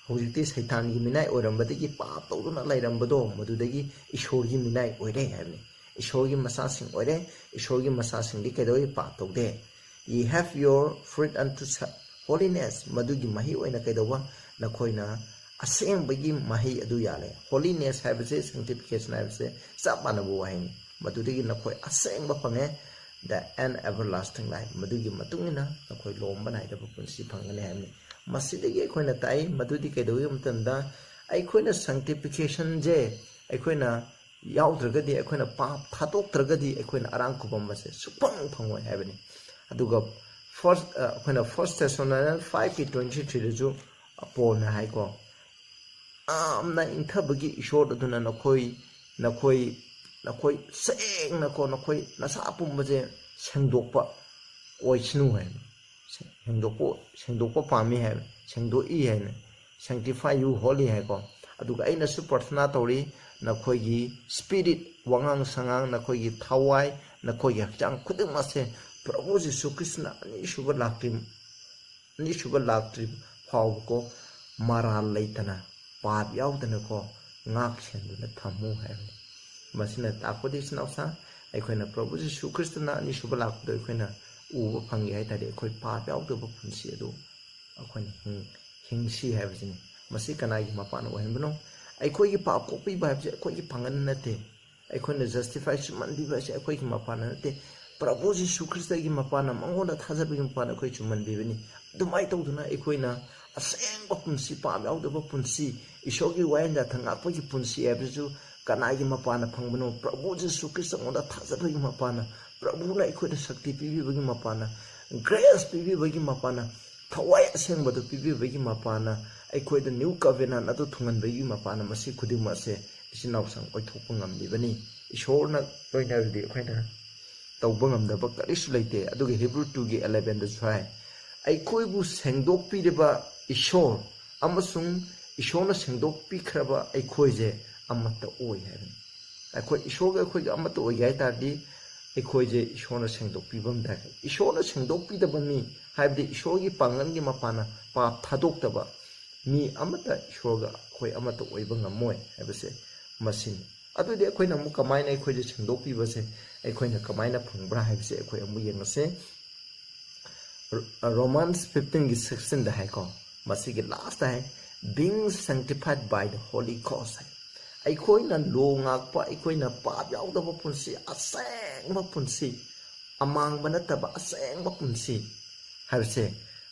ꯍꯧꯖꯤꯛꯇꯤ ꯁꯩꯇꯥꯟꯒꯤ ꯃꯤꯅꯥꯏ ꯑꯣꯏꯔꯝꯕꯗꯒꯤ, ꯄꯥꯞ ꯇꯧꯗꯨꯅ ꯂꯩꯔꯝꯕꯗꯣ, ꯃꯗꯨꯗꯒꯤ ꯏꯁꯣꯔꯒꯤ ꯃꯤꯅꯥꯏ ꯑꯣꯏꯔꯦ ꯍꯥꯏꯕꯅꯤ꯫ ꯏꯁꯣꯔꯒꯤ ꯃꯆꯥꯁꯤꯡ ꯑꯣꯏꯔꯦ꯫ ꯏꯁꯣꯔꯒꯤ ꯃꯆꯥꯁꯤꯡꯗꯤ ꯀꯩꯗꯧꯏ? ꯄꯥꯞ ꯇꯧꯗꯦ꯫ "Ye have your fruit unto sa-, holiness," ꯃꯗꯨꯒꯤ ꯃꯍꯩ ꯑꯣꯏꯅ ꯀꯩꯗꯧꯕ? ꯅꯈꯣꯏꯅ ꯑꯁꯦꯡꯕꯒꯤ ꯃꯍꯩ ꯑꯗꯨ ꯌꯥꯜꯂꯦ꯫ Holiness ꯍꯥꯏꯕꯁꯦ, sanctification ꯍꯥꯏꯕꯁꯦ ꯆꯞ ꯃꯥꯟꯅꯕ ꯋꯥꯍꯩꯅꯤ꯫ ꯃꯗꯨꯗꯒꯤ ꯅꯈꯣꯏ ꯑꯁꯦꯡꯕ ꯐꯪꯉꯦ꯫ the and everlasting life, ꯃꯗꯨꯒꯤ ꯃꯇꯨꯡ ꯏꯟꯅ ꯅꯈꯣꯏ ꯂꯣꯝꯕ ꯅꯥꯏꯗꯕ ꯄꯨꯟꯁꯤ ꯐꯪꯒꯅꯤ ꯍꯥꯏꯕꯅꯤ꯫ ꯃꯁꯤꯗꯒꯤ ꯑꯩꯈꯣꯏꯅ ꯇꯥꯛꯏ, ꯃꯗꯨꯗꯤ ꯀꯩꯗꯧꯏ ꯍꯥꯏꯕ ꯃꯇꯝꯗ, ꯑꯩꯈꯣꯏꯅ ꯁꯪꯇꯤꯐꯤꯀꯦꯁꯟꯁꯦ ꯑꯩꯈꯣꯏꯅ ꯌꯥꯎꯗ꯭ꯔꯒꯗꯤ, ꯑꯩꯈꯣꯏꯅ ꯄꯥꯞ ꯊꯥꯗꯣꯛꯇ꯭ꯔꯒꯗꯤ, ꯑꯩꯈꯣꯏꯅ ꯑꯔꯥꯡ ꯈꯨꯕꯝ ꯑꯁꯦ ꯁꯨꯛꯐꯪ ꯐꯪꯉꯣꯏ ꯍꯥꯏꯕꯅꯤ꯫ ꯑꯗꯨꯒ ꯐꯥꯔꯁ ꯑꯩꯈꯣꯏꯅ ꯐꯥꯔꯁ ꯊꯦꯁꯥꯂꯣꯅꯤꯌꯟ ꯐꯥꯏꯚꯀꯤ ꯇ꯭ꯋꯦꯟꯇꯤ ꯊ꯭ꯔꯤꯗꯁꯨ ꯄꯣꯜꯅ ꯍꯥꯏꯀꯣ, ꯌꯥꯝꯅ ꯏꯪꯊꯕꯒꯤ ꯏꯁꯣꯔ ꯑꯗꯨꯅ ꯅꯈꯣꯏ ꯅꯈꯣꯏ ꯅꯈꯣꯏ ꯁꯦꯡꯅꯀꯣ, ꯅꯈꯣꯏ ꯅꯁꯥ ꯄꯨꯝꯕꯁꯦ ꯁꯦꯡꯗꯣꯛꯄ ꯑꯣꯏꯁꯅꯨ ꯍꯥꯏꯅ, ꯁꯦꯡꯗꯣꯛꯄ ꯁꯦꯡꯗꯣꯛꯄ ꯄꯥꯝꯃꯤ ꯍꯥꯏꯕ, ꯁꯦꯡꯗꯣꯛꯏ ꯍꯥꯏꯅ, sanctify you holy ꯍꯥꯏꯀꯣ꯫ ꯑꯗꯨꯒ ꯑꯩꯅꯁꯨ ꯄ꯭ꯔꯊꯅꯥ ꯇꯧꯔꯤ, ꯅꯈꯣꯏꯒꯤ ꯁ꯭ꯄꯤꯔꯤꯠ, ꯋꯥꯉꯥꯡ ꯁꯉꯥꯡ, ꯅꯈꯣꯏꯒꯤ ꯊꯋꯥꯏ, ꯅꯈꯣꯏꯒꯤ ꯍꯛꯆꯥꯡ ꯈꯨꯗꯤꯡꯃꯛꯁꯦ ꯄ꯭ꯔꯚꯨ ꯖꯤꯁꯨ ꯈ꯭ꯔꯤꯁꯇꯅ ꯑꯅꯤꯁꯨꯕ ꯂꯥꯛꯇ꯭ꯔꯤ ꯑꯅꯤꯁꯨꯕ ꯂꯥꯛꯇ꯭ꯔꯤ ꯐꯥꯎꯕꯀꯣ, ꯃꯔꯥꯜ ꯂꯩꯇꯅ, ꯄꯥꯞ ꯌꯥꯎꯗꯅꯀꯣ, ꯉꯥꯛ ꯁꯦꯟꯗꯨꯅ ꯊꯝꯃꯨ ꯍꯥꯏꯕꯅꯤ꯫ ꯃꯁꯤꯅ ꯇꯥꯛꯄꯗꯤ, ꯏꯆꯤꯟ ꯏꯅꯥꯎꯁꯥ, ꯑꯩꯈꯣꯏꯅ ꯄ꯭ꯔꯚꯨ ꯖꯤꯁꯨ ꯈ꯭ꯔꯤꯁꯇꯅ ꯑꯅꯤꯁꯨꯕ ꯂꯥꯛꯄꯗ ꯑꯩꯈꯣꯏꯅ ꯎꯕ ꯐꯪꯒꯦ ꯍꯥꯏ ꯇꯥꯔꯗꯤ, ꯑꯩꯈꯣꯏ ꯄꯥꯞ ꯌꯥꯎꯗꯕ ꯄꯨꯟꯁꯤ ꯑꯗꯨ ꯑꯩꯈꯣꯏꯅ ꯍꯤꯡ-, ꯍꯤꯡꯁꯤ ꯍꯥꯏꯕꯁꯤꯅꯤ꯫ ꯃꯁꯤ ꯀꯅꯥꯒꯤ ꯃꯄꯥꯟꯅ ꯑꯣꯏꯍꯟꯕꯅꯣ? ꯑꯩꯈꯣꯏꯒꯤ ꯄꯥꯞ ꯀꯣꯛꯄꯤꯕ ꯍꯥꯏꯕꯁꯤ ꯑꯩꯈꯣꯏꯒꯤ ꯄꯥꯡꯒꯜ ꯅꯠꯇꯦ꯫ ꯑꯩꯈꯣꯏꯅ ꯖꯁꯇꯤꯐꯥꯏ ꯆꯨꯝꯍꯟꯕꯤꯕ ꯑꯁꯤ ꯑꯩꯈꯣꯏꯒꯤ ꯃꯄꯥꯟꯅ ꯅꯠꯇꯦ, ꯄ꯭ꯔꯚꯨ ꯖꯤꯁꯨ ꯈ꯭ꯔꯤꯁꯇꯒꯤ ꯃꯄꯥꯟꯅ, ꯃꯉꯣꯟꯗ ꯊꯥꯖꯕꯒꯤ ꯃꯄꯥꯟꯅ ꯑꯩꯈꯣꯏ ꯆꯨꯝꯍꯟꯕꯤꯕꯅꯤ꯫ ꯑꯗꯨꯃꯥꯏꯅ ꯇꯧꯗꯨꯅ ꯑꯩꯈꯣꯏꯅ ꯑꯁꯦꯡꯕ ꯄꯨꯟꯁꯤ, ꯄꯥꯞ ꯌꯥꯎꯗꯕ ꯄꯨꯟꯁꯤ, ꯏꯁꯣꯔꯒꯤ ꯋꯥꯌꯦꯜ ꯌꯥꯊꯪ ꯉꯥꯛꯄꯒꯤ ꯄꯨꯟꯁꯤ ꯍꯥꯏꯕꯁꯤꯁꯨ ꯀꯅꯥꯒꯤ ꯃꯄꯥꯟꯅ ꯐꯪꯕꯅꯣ? ꯄ꯭ꯔꯚꯨ ꯖꯤꯁꯨ ꯈ꯭ꯔꯤꯁꯇꯉꯣꯟꯗ ꯊꯥꯖꯕꯒꯤ ꯃꯄꯥꯟꯅ, ꯄ꯭ꯔꯚꯨꯅ ꯑꯩꯈꯣꯏꯗ ꯁꯛꯇꯤ ꯄꯤꯕꯤꯕꯒꯤ ꯃꯄꯥꯟꯅ, ꯒ꯭ꯔꯦꯁ ꯄꯤꯕꯤꯕꯒꯤ ꯃꯄꯥꯟꯅ, ꯊꯋꯥꯏ ꯑꯁꯦꯡꯕꯗꯨ ꯄꯤꯕꯤꯕꯒꯤ ꯃꯄꯥꯟꯅ, ꯑꯩꯈꯣꯏꯗ ꯅ꯭ꯌꯨ ꯀꯚꯦꯅꯟ ꯑꯗꯨ ꯊꯨꯡꯍꯟꯕꯒꯤ ꯃꯄꯥꯟꯅ, ꯃꯁꯤ ꯈꯨꯗꯤꯡꯃꯛꯁꯦ ꯏꯆꯤꯟ ꯏꯅꯥꯎꯁꯤꯡ ꯑꯣꯏꯊꯣꯛꯄ ꯉꯝꯂꯤꯕꯅꯤ꯫ ꯏꯁꯣꯔꯅ ꯂꯣꯏꯅꯔꯗꯤ ꯑꯩꯈꯣꯏꯅ ꯇꯧꯕ ꯉꯝꯗꯕ ꯀꯔꯤꯁꯨ ꯂꯩꯇꯦ꯫ ꯑꯗꯨꯒ ꯍꯤꯕ꯭ꯔꯨ ꯇꯨꯒꯤ ꯑꯦꯂꯦꯚꯦꯟꯗꯁꯨ ꯍꯥꯏ, ꯑꯩꯈꯣꯏꯕꯨ ꯁꯦꯡꯗꯣꯛꯄꯤꯔꯤꯕ ꯏꯁꯣꯔ ꯑꯃꯁꯨꯡ ꯏꯁꯣꯔꯅ ꯁꯦꯡꯗꯣꯛꯄꯤꯈ꯭ꯔꯕ ꯑꯩꯈꯣꯏꯁꯦ ꯑꯃꯠꯇ ꯑꯣꯏ ꯍꯥꯏꯕꯅꯤ꯫ ꯑꯩꯈꯣꯏ ꯏꯁꯣꯔꯒ ꯑꯩꯈꯣꯏꯒ ꯑꯃꯠꯇ ꯑꯣꯏꯒꯦ ꯍꯥꯏ ꯇꯥꯔꯗꯤ, ꯑꯩꯈꯣꯏꯁꯦ ꯏꯁꯣꯔꯅ ꯁꯦꯡꯗꯣꯛꯄꯤꯕ ꯑꯃ ꯗꯔꯀꯥꯔ꯫ ꯏꯁꯣꯔꯅ ꯁꯦꯡꯗꯣꯛꯄꯤꯗꯕ ꯃꯤ, ꯍꯥꯏꯕꯗꯤ ꯏꯁꯣꯔꯒꯤ ꯄꯥꯡꯒꯜꯒꯤ ꯃꯄꯥꯟꯅ ꯄꯥꯞ ꯊꯥꯗꯣꯛꯇꯕ ꯃꯤ ꯑꯃꯠꯇ ꯏꯁꯣꯔꯒ ꯑꯩꯈꯣꯏ ꯑꯃꯠꯇ ꯑꯣꯏꯕ ꯉꯝꯃꯣꯏ ꯍꯥꯏꯕꯁꯦ ꯃꯁꯤꯅꯤ꯫ ꯑꯗꯨꯗꯤ ꯑꯩꯈꯣꯏꯅ ꯑꯃꯨꯛ ꯀꯃꯥꯏꯅ ꯑꯩꯈꯣꯏꯁꯦ ꯁꯦꯡꯗꯣꯛꯄꯤꯕꯁꯦ ꯑꯩꯈꯣꯏꯅ ꯀꯃꯥꯏꯅ ꯐꯪꯕ꯭ꯔꯥ ꯍꯥꯏꯕꯁꯦ ꯑꯩꯈꯣꯏ ꯑꯃꯨꯛ ꯌꯦꯡꯉꯁꯦ꯫ ꯔꯣꯃꯥꯟꯁ ꯐꯤꯐꯇꯤꯟꯒꯤ ꯁꯤꯛꯁꯇꯤꯟꯗ ꯍꯥꯏꯀꯣ, ꯃꯁꯤꯒꯤ ꯂꯥꯁꯇ ꯍꯥꯏ, being sanctified by the Holy Ghost ꯍꯥꯏ꯫ ꯑꯩꯈꯣꯏꯅ ꯂꯣ ꯉꯥꯛꯄ, ꯑꯩꯈꯣꯏꯅ ꯄꯥꯞ ꯌꯥꯎꯗꯕ ꯄꯨꯟꯁꯤ, ꯑꯁꯦꯡꯕ ꯄꯨꯟꯁꯤ, ꯑꯃꯥꯡꯕ ꯅꯠꯇꯕ ꯑꯁꯦꯡꯕ ꯄꯨꯟꯁꯤ ꯍꯥꯏꯕꯁꯦ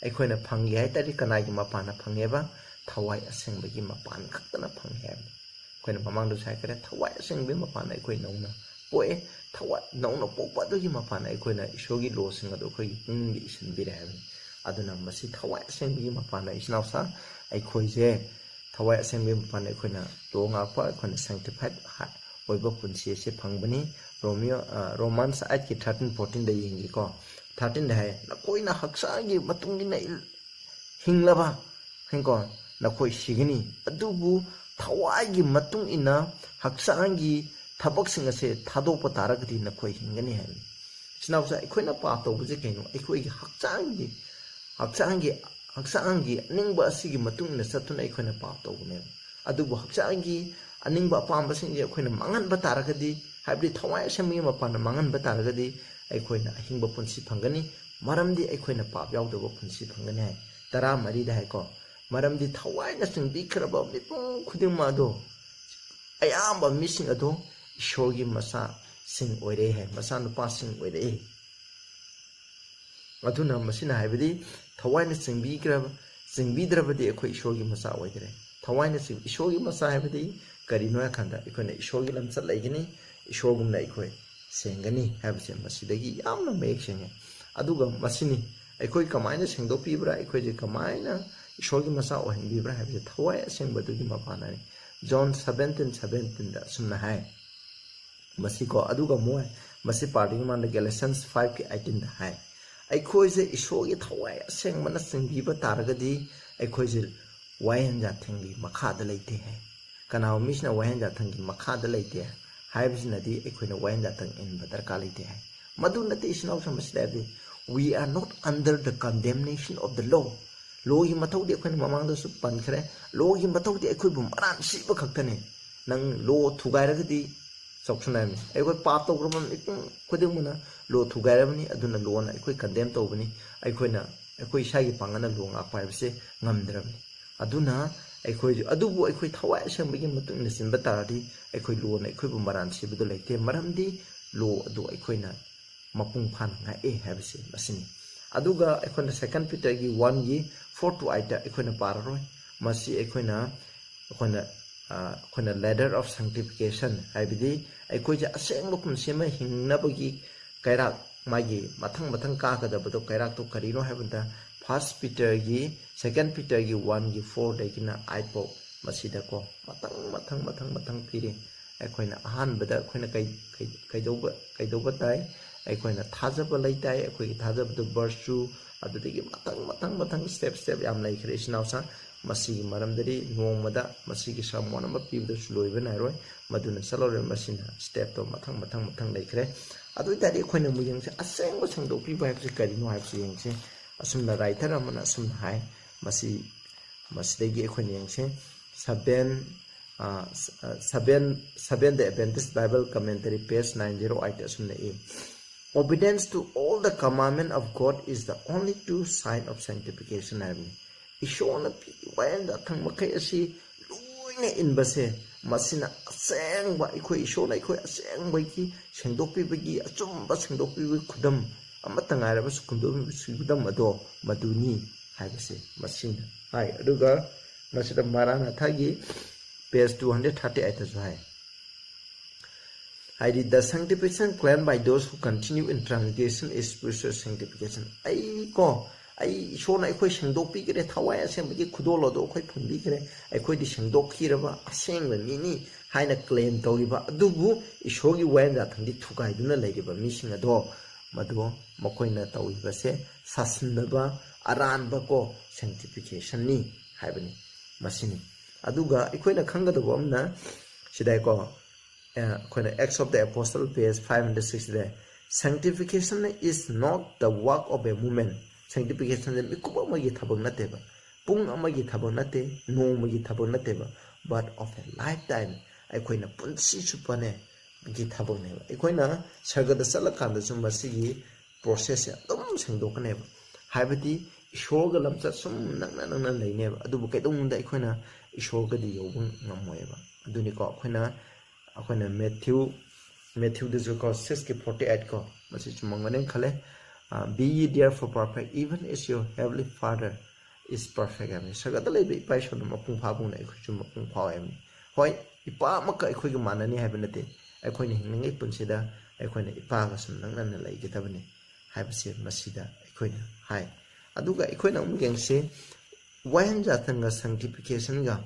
ꯑꯩꯈꯣꯏꯅ ꯐꯪꯒꯦ ꯍꯥꯏ ꯇꯥꯔꯗꯤ ꯀꯅꯥꯒꯤ ꯃꯄꯥꯟꯅ ꯐꯪꯉꯦꯕ? ꯊꯋꯥꯏ ꯑꯁꯦꯡꯕꯒꯤ ꯃꯄꯥꯟ ꯈꯛꯇꯅ ꯐꯪꯉꯦ ꯍꯥꯏꯕꯅꯤ꯫ ꯑꯩꯈꯣꯏꯅ ꯃꯃꯥꯡꯗꯁꯨ ꯍꯥꯏꯈ꯭ꯔꯦ, ꯊꯋꯥꯏ ꯑꯁꯦꯡꯕꯒꯤ ꯃꯄꯥꯟꯅ ꯑꯩꯈꯣꯏ ꯅꯧꯅ ꯄꯣꯛꯑꯦ꯫ ꯊꯋꯥꯏ ꯅꯧꯅ ꯄꯣꯛꯄ ꯑꯗꯨꯒꯤ ꯃꯄꯥꯟꯅ ꯑꯩꯈꯣꯏꯅ ꯏꯁꯣꯔꯒꯤ ꯂꯣꯁꯤꯡ ꯑꯗꯨ ꯑꯩꯈꯣꯏꯒꯤ ꯄꯨꯛꯅꯤꯡꯗ ꯏꯁꯤꯟꯕꯤꯔꯦ ꯍꯥꯏꯕꯅꯤ꯫ ꯑꯗꯨꯅ ꯃꯁꯤ ꯊꯋꯥꯏ ꯑꯁꯦꯡꯕꯒꯤ ꯃꯄꯥꯟꯅ, ꯏꯆꯤꯟ ꯏꯅꯥꯎꯁꯥ, ꯑꯩꯈꯣꯏꯁꯦ ꯊꯋꯥꯏ ꯑꯁꯦꯡꯕꯒꯤ ꯃꯄꯥꯟꯅ ꯑꯩꯈꯣꯏꯅ ꯂꯣ ꯉꯥꯛꯄ, ꯑꯩꯈꯣꯏꯅ sanctified ꯑꯣꯏꯕ ꯄꯨꯟꯁꯤ ꯑꯁꯤ ꯐꯪꯕꯅꯤ꯫ ꯔꯣꯃꯤꯌꯣ, ꯑ, Romans eightꯀꯤ thirteen fourteenꯗ ꯌꯦꯡꯒꯦꯀꯣ꯫ Thirteenꯗ ꯍꯥꯏ, "ꯅꯈꯣꯏꯅ ꯍꯛꯆꯥꯡꯒꯤ ꯃꯇꯨꯡ ꯏꯟꯅ ꯏꯜ-, ꯍꯤꯡꯂꯕ, ꯍꯦꯡꯀꯣ, ꯅꯈꯣꯏ ꯁꯤꯒꯅꯤ꯫ ꯑꯗꯨꯕꯨ ꯊꯋꯥꯏꯒꯤ ꯃꯇꯨꯡ ꯏꯟꯅ ꯍꯛꯆꯥꯡꯒꯤ ꯊꯕꯛꯁꯤꯡ ꯑꯁꯦ ꯊꯥꯗꯣꯛꯄ ꯇꯥꯔꯒꯗꯤ ꯅꯈꯣꯏ ꯍꯤꯡꯒꯅꯤ" ꯍꯥꯏꯕꯅꯤ꯫ ꯏꯆꯤꯟ ꯏꯅꯥꯎꯁꯦ, ꯑꯩꯈꯣꯏꯅ ꯄꯥꯞ ꯇꯧꯕꯁꯦ ꯀꯩꯅꯣ? ꯑꯩꯈꯣꯏꯒꯤ ꯍꯛꯆꯥꯡꯒꯤ, ꯍꯛꯆꯥꯡꯒꯤ, ꯍꯛꯆꯥꯡꯒꯤ ꯑꯅꯤꯡꯕ ꯑꯁꯤꯒꯤ ꯃꯇꯨꯡ ꯏꯟꯅ ꯆꯠꯇꯨꯅ ꯑꯩꯈꯣꯏꯅ ꯄꯥꯞ ꯇꯧꯕꯅꯦꯕ꯫ ꯑꯗꯨꯕꯨ ꯍꯛꯆꯥꯡꯒꯤ ꯑꯅꯤꯡꯕ ꯑꯄꯥꯝꯕꯁꯤꯡꯁꯦ ꯑꯩꯈꯣꯏꯅ ꯃꯥꯡꯍꯟꯕ ꯇꯥꯔꯒꯗꯤ, ꯍꯥꯏꯕꯗꯤ ꯊꯋꯥꯏ ꯑꯁꯦꯡꯕꯒꯤ ꯃꯄꯥꯟꯗ ꯃꯥꯡꯍꯟꯕ ꯇꯥꯔꯒꯗꯤ, ꯑꯩꯈꯣꯏꯅ ꯑꯍꯤꯡꯕ ꯄꯨꯟꯁꯤ ꯐꯪꯒꯅꯤ꯫ ꯃꯔꯝꯗꯤ ꯑꯩꯈꯣꯏꯅ ꯄꯥꯞ ꯌꯥꯎꯗꯕ ꯄꯨꯟꯁꯤ ꯐꯪꯒꯅꯤ ꯍꯥꯏ꯫ ꯇꯔꯥꯃꯔꯤꯗ ꯍꯥꯏꯀꯣ, "ꯃꯔꯝꯗꯤ ꯊꯋꯥꯏꯅ ꯆꯤꯡꯕꯤꯈ꯭ꯔꯕ ꯃꯤꯄꯨꯝ ꯈꯨꯗꯤꯡꯃꯛ ꯑꯗꯣ, ꯑꯌꯥꯝꯕ ꯃꯤꯁꯤꯡ ꯑꯗꯣ ꯏꯁꯣꯔꯒꯤ ꯃꯆꯥꯁꯤꯡ ꯑꯣꯏꯔꯛꯑꯦ" ꯍꯥꯏ, "ꯃꯆꯥꯅꯨꯄꯥꯁꯤꯡ ꯑꯣꯏꯔꯛꯑꯦ"꯫ ꯑꯗꯨꯅ ꯃꯁꯤꯅ ꯍꯥꯏꯕꯗꯤ ꯊꯋꯥꯏꯅ ꯆꯤꯡꯕꯤꯈ꯭ꯔꯕ, ꯆꯤꯡꯕꯤꯗ꯭ꯔꯕꯗꯤ ꯑꯩꯈꯣꯏ ꯏꯁꯣꯔꯒꯤ ꯃꯆꯥ ꯑꯣꯏꯗ꯭ꯔꯦ꯫ ꯊꯋꯥꯏꯅ ꯆꯤꯡ-, ꯏꯁꯣꯔꯒꯤ ꯃꯆꯥ ꯍꯥꯏꯕꯗꯤ ꯀꯔꯤꯅꯣ ꯍꯥꯏ ꯀꯥꯟꯗ ꯑꯩꯈꯣꯏꯅ ꯏꯁꯣꯔꯒꯤ ꯂꯝꯆꯠ ꯂꯩꯒꯅꯤ, ꯏꯁꯣꯔꯒꯨꯝꯅ ꯑꯩꯈꯣꯏ ꯁꯦꯡꯒꯅꯤ ꯍꯥꯏꯕꯁꯦ ꯃꯁꯤꯗꯒꯤ ꯌꯥꯝꯅ ꯃꯌꯦꯛ ꯁꯦꯡꯉꯦ꯫ ꯑꯗꯨꯒ ꯃꯁꯤꯅꯤ ꯑꯩꯈꯣꯏ ꯀꯃꯥꯏꯅ ꯁꯦꯡꯗꯣꯛꯄꯤꯕ꯭ꯔꯥ, ꯑꯩꯈꯣꯏꯁꯦ ꯀꯃꯥꯏꯅ ꯏꯁꯣꯔꯒꯤ ꯃꯆꯥ ꯑꯣꯏꯍꯟꯕꯤꯕ꯭ꯔꯥ ꯍꯥꯏꯕꯁꯦ ꯊꯋꯥꯏ ꯑꯁꯦꯡꯕꯗꯨꯒꯤ ꯃꯄꯥꯟꯅꯅꯤ꯫ John seventeen seventeenꯗ ꯑꯁꯨꯝꯅ ꯍꯥꯏ꯫ ꯃꯁꯤꯀꯣ, ꯑꯗꯨꯒ ꯑꯃꯨꯛ ꯃꯁꯤ ꯄꯥꯔꯗꯒꯤ ꯃꯥꯡꯗ Galatians fiveꯀꯤ eighteenꯗ ꯍꯥꯏ, "ꯑꯩꯈꯣꯏꯁꯦ ꯏꯁꯣꯔꯒꯤ ꯊꯋꯥꯏ ꯑꯁꯦꯡꯕꯅ ꯆꯤꯡꯕꯤꯕ ꯇꯥꯔꯒꯗꯤ ꯑꯩꯈꯣꯏꯁꯦ ꯋꯥꯌꯦꯟ ꯌꯥꯊꯪꯒꯤ ꯃꯈꯥꯗ ꯂꯩꯇꯦ" ꯍꯥꯏ꯫ ꯀꯅꯥꯒꯨꯝꯕ ꯃꯤꯁꯤꯅ ꯋꯥꯌꯦꯟ ꯌꯥꯊꯪꯒꯤ ꯃꯈꯥꯗ ꯂꯩꯇꯦ ꯍꯥꯏꯕꯁꯤꯅꯗꯤ ꯑꯩꯈꯣꯏꯅ ꯋꯥꯌꯦꯟ ꯌꯥꯊꯪ ꯏꯟꯕ ꯗꯔꯀꯥꯔ ꯂꯩꯇꯦ ꯍꯥꯏ꯫ ꯃꯗꯨ ꯅꯠꯇꯦ, ꯏꯆꯤꯟ ꯏꯅꯥꯎꯁꯤꯡ, ꯃꯁꯤꯗ ꯍꯥꯏꯕꯗꯤ, "We are not under the condemnation of the law." ꯂꯣꯒꯤ ꯃꯊꯧꯗꯤ ꯑꯩꯈꯣꯏꯅ ꯃꯃꯥꯡꯗꯁꯨ ꯄꯟꯈ꯭ꯔꯦ꯫ ꯂꯣꯒꯤ ꯃꯊꯧꯗꯤ ꯑꯩꯈꯣꯏꯕꯨ ꯃꯔꯥꯟ ꯁꯤꯕ ꯈꯛꯇꯅꯦ꯫ ꯅꯪ ꯂꯣ ꯊꯨꯒꯥꯏꯔꯒꯗꯤ ꯆꯥꯎꯁꯤꯟꯅꯔꯝꯃꯤ꯫ ꯑꯩꯈꯣꯏ ꯄꯥꯞ ꯇꯧꯈ꯭ꯔꯕ ꯃꯤꯄꯨꯝ ꯈꯨꯗꯤꯡꯃꯛꯅ ꯂꯣ ꯊꯨꯒꯥꯏꯔꯕꯅꯤ, ꯑꯗꯨꯅ ꯂꯣꯅ ꯑꯩꯈꯣꯏ condemn ꯇꯧꯕꯅꯤ꯫ ꯑꯩꯈꯣꯏꯅ, ꯑꯩꯈꯣꯏ ꯏꯁꯥꯒꯤ ꯄꯥꯡꯒꯜꯅ ꯂꯣ ꯉꯥꯛꯄ ꯍꯥꯏꯕꯁꯦ ꯉꯝꯗ꯭ꯔꯕꯅꯤ꯫ ꯑꯗꯨꯅ ꯑꯩꯈꯣꯏ, ꯑꯗꯨꯕꯨ ꯑꯩꯈꯣꯏ ꯊꯋꯥꯏ ꯑꯁꯦꯡꯕꯒꯤ ꯃꯇꯨꯡ ꯏꯟꯅ ꯆꯦꯟꯕ ꯇꯥꯔꯗꯤ ꯑꯩꯈꯣꯏ ꯂꯣꯅ ꯑꯩꯈꯣꯏꯕꯨ ꯃꯔꯥꯟ ꯁꯤꯕꯗꯨ ꯂꯩꯇꯦ, ꯃꯔꯝꯗꯤ ꯂꯣ ꯑꯗꯨ ꯑꯩꯈꯣꯏꯅ ꯃꯄꯨꯡ ꯐꯥꯅ ꯉꯥꯛꯑꯦ ꯍꯥꯏꯕꯁꯤ ꯃꯁꯤꯅꯤ꯫ ꯑꯗꯨꯒ ꯑꯩꯈꯣꯏꯅ Second Peterꯒꯤ one ꯒꯤ four to eight ꯑꯩꯈꯣꯏꯅ ꯄꯥꯔꯔꯣꯏ꯫ ꯃꯁꯤ ꯑꯩꯈꯣꯏꯅ, ꯑꯩꯈꯣꯏꯅ, ꯑ, ꯑꯩꯈꯣꯏꯅ ladder of sanctification, ꯍꯥꯏꯕꯗꯤ ꯑꯩꯈꯣꯏꯁꯦ ꯑꯁꯦꯡꯕ ꯄꯨꯟꯁꯤ ꯑꯃ ꯍꯤꯡꯅꯕꯒꯤ ꯀꯩꯔꯥꯛ, ꯃꯥꯒꯤ ꯃꯊꯪ ꯃꯊꯪ ꯀꯥꯒꯗꯕꯗꯣ, ꯀꯩꯔꯥꯛꯇꯣ ꯀꯔꯤꯅꯣ ꯍꯥꯏꯕꯗ, First Peterꯒꯤ, Second Peterꯒꯤ one ꯒꯤ four ꯗꯒꯤꯅ eight ꯐꯥꯎ, ꯃꯁꯤꯗꯀꯣ ꯃꯊꯪ ꯃꯊꯪ ꯃꯊꯪ ꯃꯊꯪ ꯄꯤꯔꯤ꯫ ꯑꯩꯈꯣꯏꯅ ꯑꯍꯥꯟꯕꯗ ꯑꯩꯈꯣꯏꯅ ꯀꯩ-, ꯀꯩ-, ꯀꯩꯗꯧꯕ, ꯀꯩꯗꯧꯕ ꯇꯥꯏ? ꯑꯩꯈꯣꯏꯅ ꯊꯥꯖꯕ ꯂꯩ ꯇꯥꯏ, ꯑꯩꯈꯣꯏꯒꯤ ꯊꯥꯖꯕꯗꯨ virtue, ꯑꯗꯨꯗꯒꯤ ꯃꯊꯪ ꯃꯊꯪ ꯃꯊꯪ step step ꯌꯥꯝ ꯂꯩꯈ꯭ꯔꯦ, ꯏꯆꯤꯟ ꯏꯅꯥꯎꯁꯥ꯫ ꯃꯁꯤꯒꯤ ꯃꯔꯝꯗꯗꯤ ꯅꯣꯡꯃꯗ ꯃꯁꯤꯒꯤ sermon ꯑꯃ ꯄꯤꯕꯗꯁꯨ ꯂꯣꯏꯕ ꯅꯥꯏꯔꯣꯏ꯫ ꯃꯗꯨꯅ ꯆꯠꯂꯔꯣꯏ, ꯃꯁꯤꯅ stepꯇꯣ ꯃꯊꯪ ꯃꯊꯪ ꯃꯊꯪ ꯂꯩꯈ꯭ꯔꯦ꯫ ꯑꯗꯨ ꯑꯣꯏ ꯇꯥꯔꯗꯤ ꯑꯩꯈꯣꯏꯅ ꯑꯃꯨꯛ ꯌꯦꯡꯁꯦ, ꯑꯁꯦꯡꯕ ꯁꯦꯡꯗꯣꯛꯄꯤꯕ ꯍꯥꯏꯕꯁꯤ ꯀꯔꯤꯅꯣ ꯍꯥꯏꯕꯁꯤ ꯌꯦꯡꯁꯦ꯫ ꯑꯁꯨꯝꯅ writer ꯑꯃꯅ ꯑꯁꯨꯝꯅ ꯍꯥꯏ, ꯃꯁꯤ, ꯃꯁꯤꯗꯒꯤ ꯑꯩꯈꯣꯏꯅ ꯌꯦꯡꯁꯦ, seven, ꯑ, seven, seven The Adventist Bible Commentary, page nine zero eight ꯑꯁꯨꯝꯅ E, "Obedience to all the commandment of God is the only true sign of sanctification" ꯍꯥꯏꯕꯅꯤ꯫ ꯏꯁꯣꯔꯅ ꯄꯤꯕ ꯋꯥꯌꯦꯜ ꯌꯥꯊꯪ ꯃꯈꯩ ꯑꯁꯤ ꯂꯣꯏꯅ ꯏꯟꯕꯁꯦ, ꯃꯁꯤꯅ ꯑꯁꯦꯡꯕ ꯑꯩꯈꯣꯏ, ꯏꯁꯣꯔꯅ ꯑꯩꯈꯣꯏ ꯑꯁꯦꯡꯕꯒꯤ ꯁꯦꯡꯗꯣꯛꯄꯤꯕꯒꯤ, ꯑꯆꯨꯝꯕ ꯁꯦꯡꯗꯣꯛꯄꯤꯕꯒꯤ ꯈꯨꯗꯝ, ꯑꯃꯠꯇ ꯉꯥꯏꯔꯕ ꯁꯦꯡꯗꯣꯛꯄꯤꯕꯒꯤ ꯈꯨꯗꯝ ꯑꯗꯣ ꯃꯗꯨꯅꯤ ꯍꯥꯏꯕꯁꯦ ꯃꯁꯤꯅ ꯍꯥꯏ꯫ ꯑꯗꯨꯒ ꯃꯁꯤꯗ ꯃꯔꯥꯅꯥꯊꯥꯒꯤ page two hundred thirty eightꯇꯁꯨ ꯍꯥꯏ꯫ ꯍꯥꯏꯗꯤ, "The sanctification claimed by those who continue in transgression is spiritual sanctification." ꯑꯩ ꯀꯣ, ꯑꯩ, ꯏꯁꯣꯔꯅ ꯑꯩꯈꯣꯏ ꯁꯦꯡꯗꯣꯛꯄꯤꯈ꯭ꯔꯦ, ꯊꯋꯥꯏ ꯑꯁꯦꯡꯕꯒꯤ ꯈꯨꯗꯣꯜ ꯑꯗꯣ ꯑꯩꯈꯣꯏ ꯐꯪꯕꯤꯈ꯭ꯔꯦ, ꯑꯩꯈꯣꯏꯗꯤ ꯁꯦꯡꯗꯣꯛꯈꯤꯔꯕ ꯑꯁꯦꯡꯕ ꯃꯤꯅꯤ ꯍꯥꯏꯅ claim ꯇꯧꯔꯤꯕ, ꯑꯗꯨꯕꯨ ꯏꯁꯣꯔꯒꯤ ꯋꯥꯌꯦꯜ ꯌꯥꯊꯪꯗꯤ ꯊꯨꯒꯥꯏꯗꯨꯅ ꯂꯩꯔꯤꯕ ꯃꯤꯁꯤꯡ ꯑꯗꯣ, ꯃꯗꯨ ꯃꯈꯣꯏꯅ ꯇꯧꯔꯤꯕꯁꯦ ꯁꯥꯁꯤꯟꯅꯕ, ꯑꯔꯥꯟꯕ ꯀꯣ, sanctificationꯅꯤ ꯍꯥꯏꯕꯅꯤ꯫ ꯃꯁꯤꯅꯤ꯫ ꯑꯗꯨꯒ ꯑꯩꯈꯣꯏꯅ ꯈꯪꯒꯗꯕ ꯑꯃꯅ, ꯁꯤꯗꯀꯣ, ꯑ, ꯑꯩꯈꯣꯏꯅ Acts of the Apostle, page five hundred sixty the, "Sanctification is not the work of a moment." Sanctificationꯁꯦ ꯃꯤꯀꯨꯞ ꯑꯃꯒꯤ ꯊꯕꯛ ꯅꯠꯇꯦꯕ, ꯄꯨꯡ ꯑꯃꯒꯤ ꯊꯕꯛ ꯅꯠꯇꯦ, ꯅꯣꯡꯃꯒꯤ ꯊꯕꯛ ꯅꯠꯇꯦꯕ, but of a lifetime, ꯑꯩꯈꯣꯏꯅ ꯄꯨꯟꯁꯤ ꯆꯨꯞꯄꯅꯦ ꯒꯤ ꯊꯕꯛꯅꯦꯕ꯫ ꯑꯩꯈꯣꯏꯅ ꯁꯔꯒꯗ ꯆꯠꯂꯀꯥꯟꯗꯁꯨ ꯃꯁꯤꯒꯤ processꯁꯦ ꯑꯗꯨꯝ ꯁꯦꯡꯗꯣꯛꯀꯅꯦꯕ꯫ ꯍꯥꯏꯕꯗꯤ ꯏꯁꯣꯔꯒ ꯂꯝꯆꯠ ꯁꯨꯝ ꯅꯛꯅ ꯅꯛꯅ ꯂꯩꯅꯦꯕ, ꯑꯗꯨꯕꯨ ꯀꯩꯗꯧꯅꯨꯡꯗ ꯑꯩꯈꯣꯏꯅ ꯏꯁꯣꯔꯒꯗꯤ ꯌꯧꯕ ꯉꯝꯃꯣꯏꯕ꯫ ꯑꯗꯨꯅꯤꯀꯣ, ꯑꯩꯈꯣꯏꯅ, ꯑꯩꯈꯣꯏꯅ Matthew, ꯃꯦꯊ꯭ꯌꯨꯗꯁꯨ ꯀꯣ, ꯁꯤꯛꯁꯀꯤ ꯐꯣꯔꯇꯤ ꯑꯩꯠ ꯀꯣ, ꯃꯁꯤ ꯆꯨꯝꯃꯝꯒꯅꯤ ꯈꯜꯂꯦ꯫ "Be ye therefore perfect, even as your heavenly Father is perfect" ꯍꯥꯏꯕꯅꯤ꯫ ꯁꯔꯒꯗ ꯂꯩꯕ ꯏꯄꯥ ꯏꯁꯣꯔꯅ ꯃꯄꯨꯡ ꯐꯥꯕꯒꯨꯝꯅ ꯑꯩꯈꯣꯏꯁꯨ ꯃꯄꯨꯡ ꯐꯥꯎ ꯍꯥꯏꯕꯅꯤ꯫ ꯍꯣꯏ, ꯏꯄꯥꯃꯛꯀ ꯑꯩꯈꯣꯏꯒ ꯃꯥꯟꯅꯅꯤ ꯍꯥꯏꯕ ꯅꯠꯇꯦ꯫ ꯑꯩꯈꯣꯏꯅ ꯍꯤꯡꯂꯤꯉꯩ ꯄꯨꯟꯁꯤꯗ ꯑꯩꯈꯣꯏꯅ ꯏꯄꯥꯒ ꯁꯨꯝ ꯅꯛꯅꯅ ꯂꯩꯒꯗꯕꯅꯤ ꯍꯥꯏꯕꯁꯦ ꯃꯁꯤꯗ ꯑꯩꯈꯣꯏꯅ ꯍꯥꯏ꯫ ꯑꯗꯨꯒ ꯑꯩꯈꯣꯏꯅ ꯑꯃꯨꯛ ꯌꯦꯡꯁꯤ, ꯋꯥꯍꯦꯟ ꯖꯥꯊꯪꯒ sanctificationꯒ,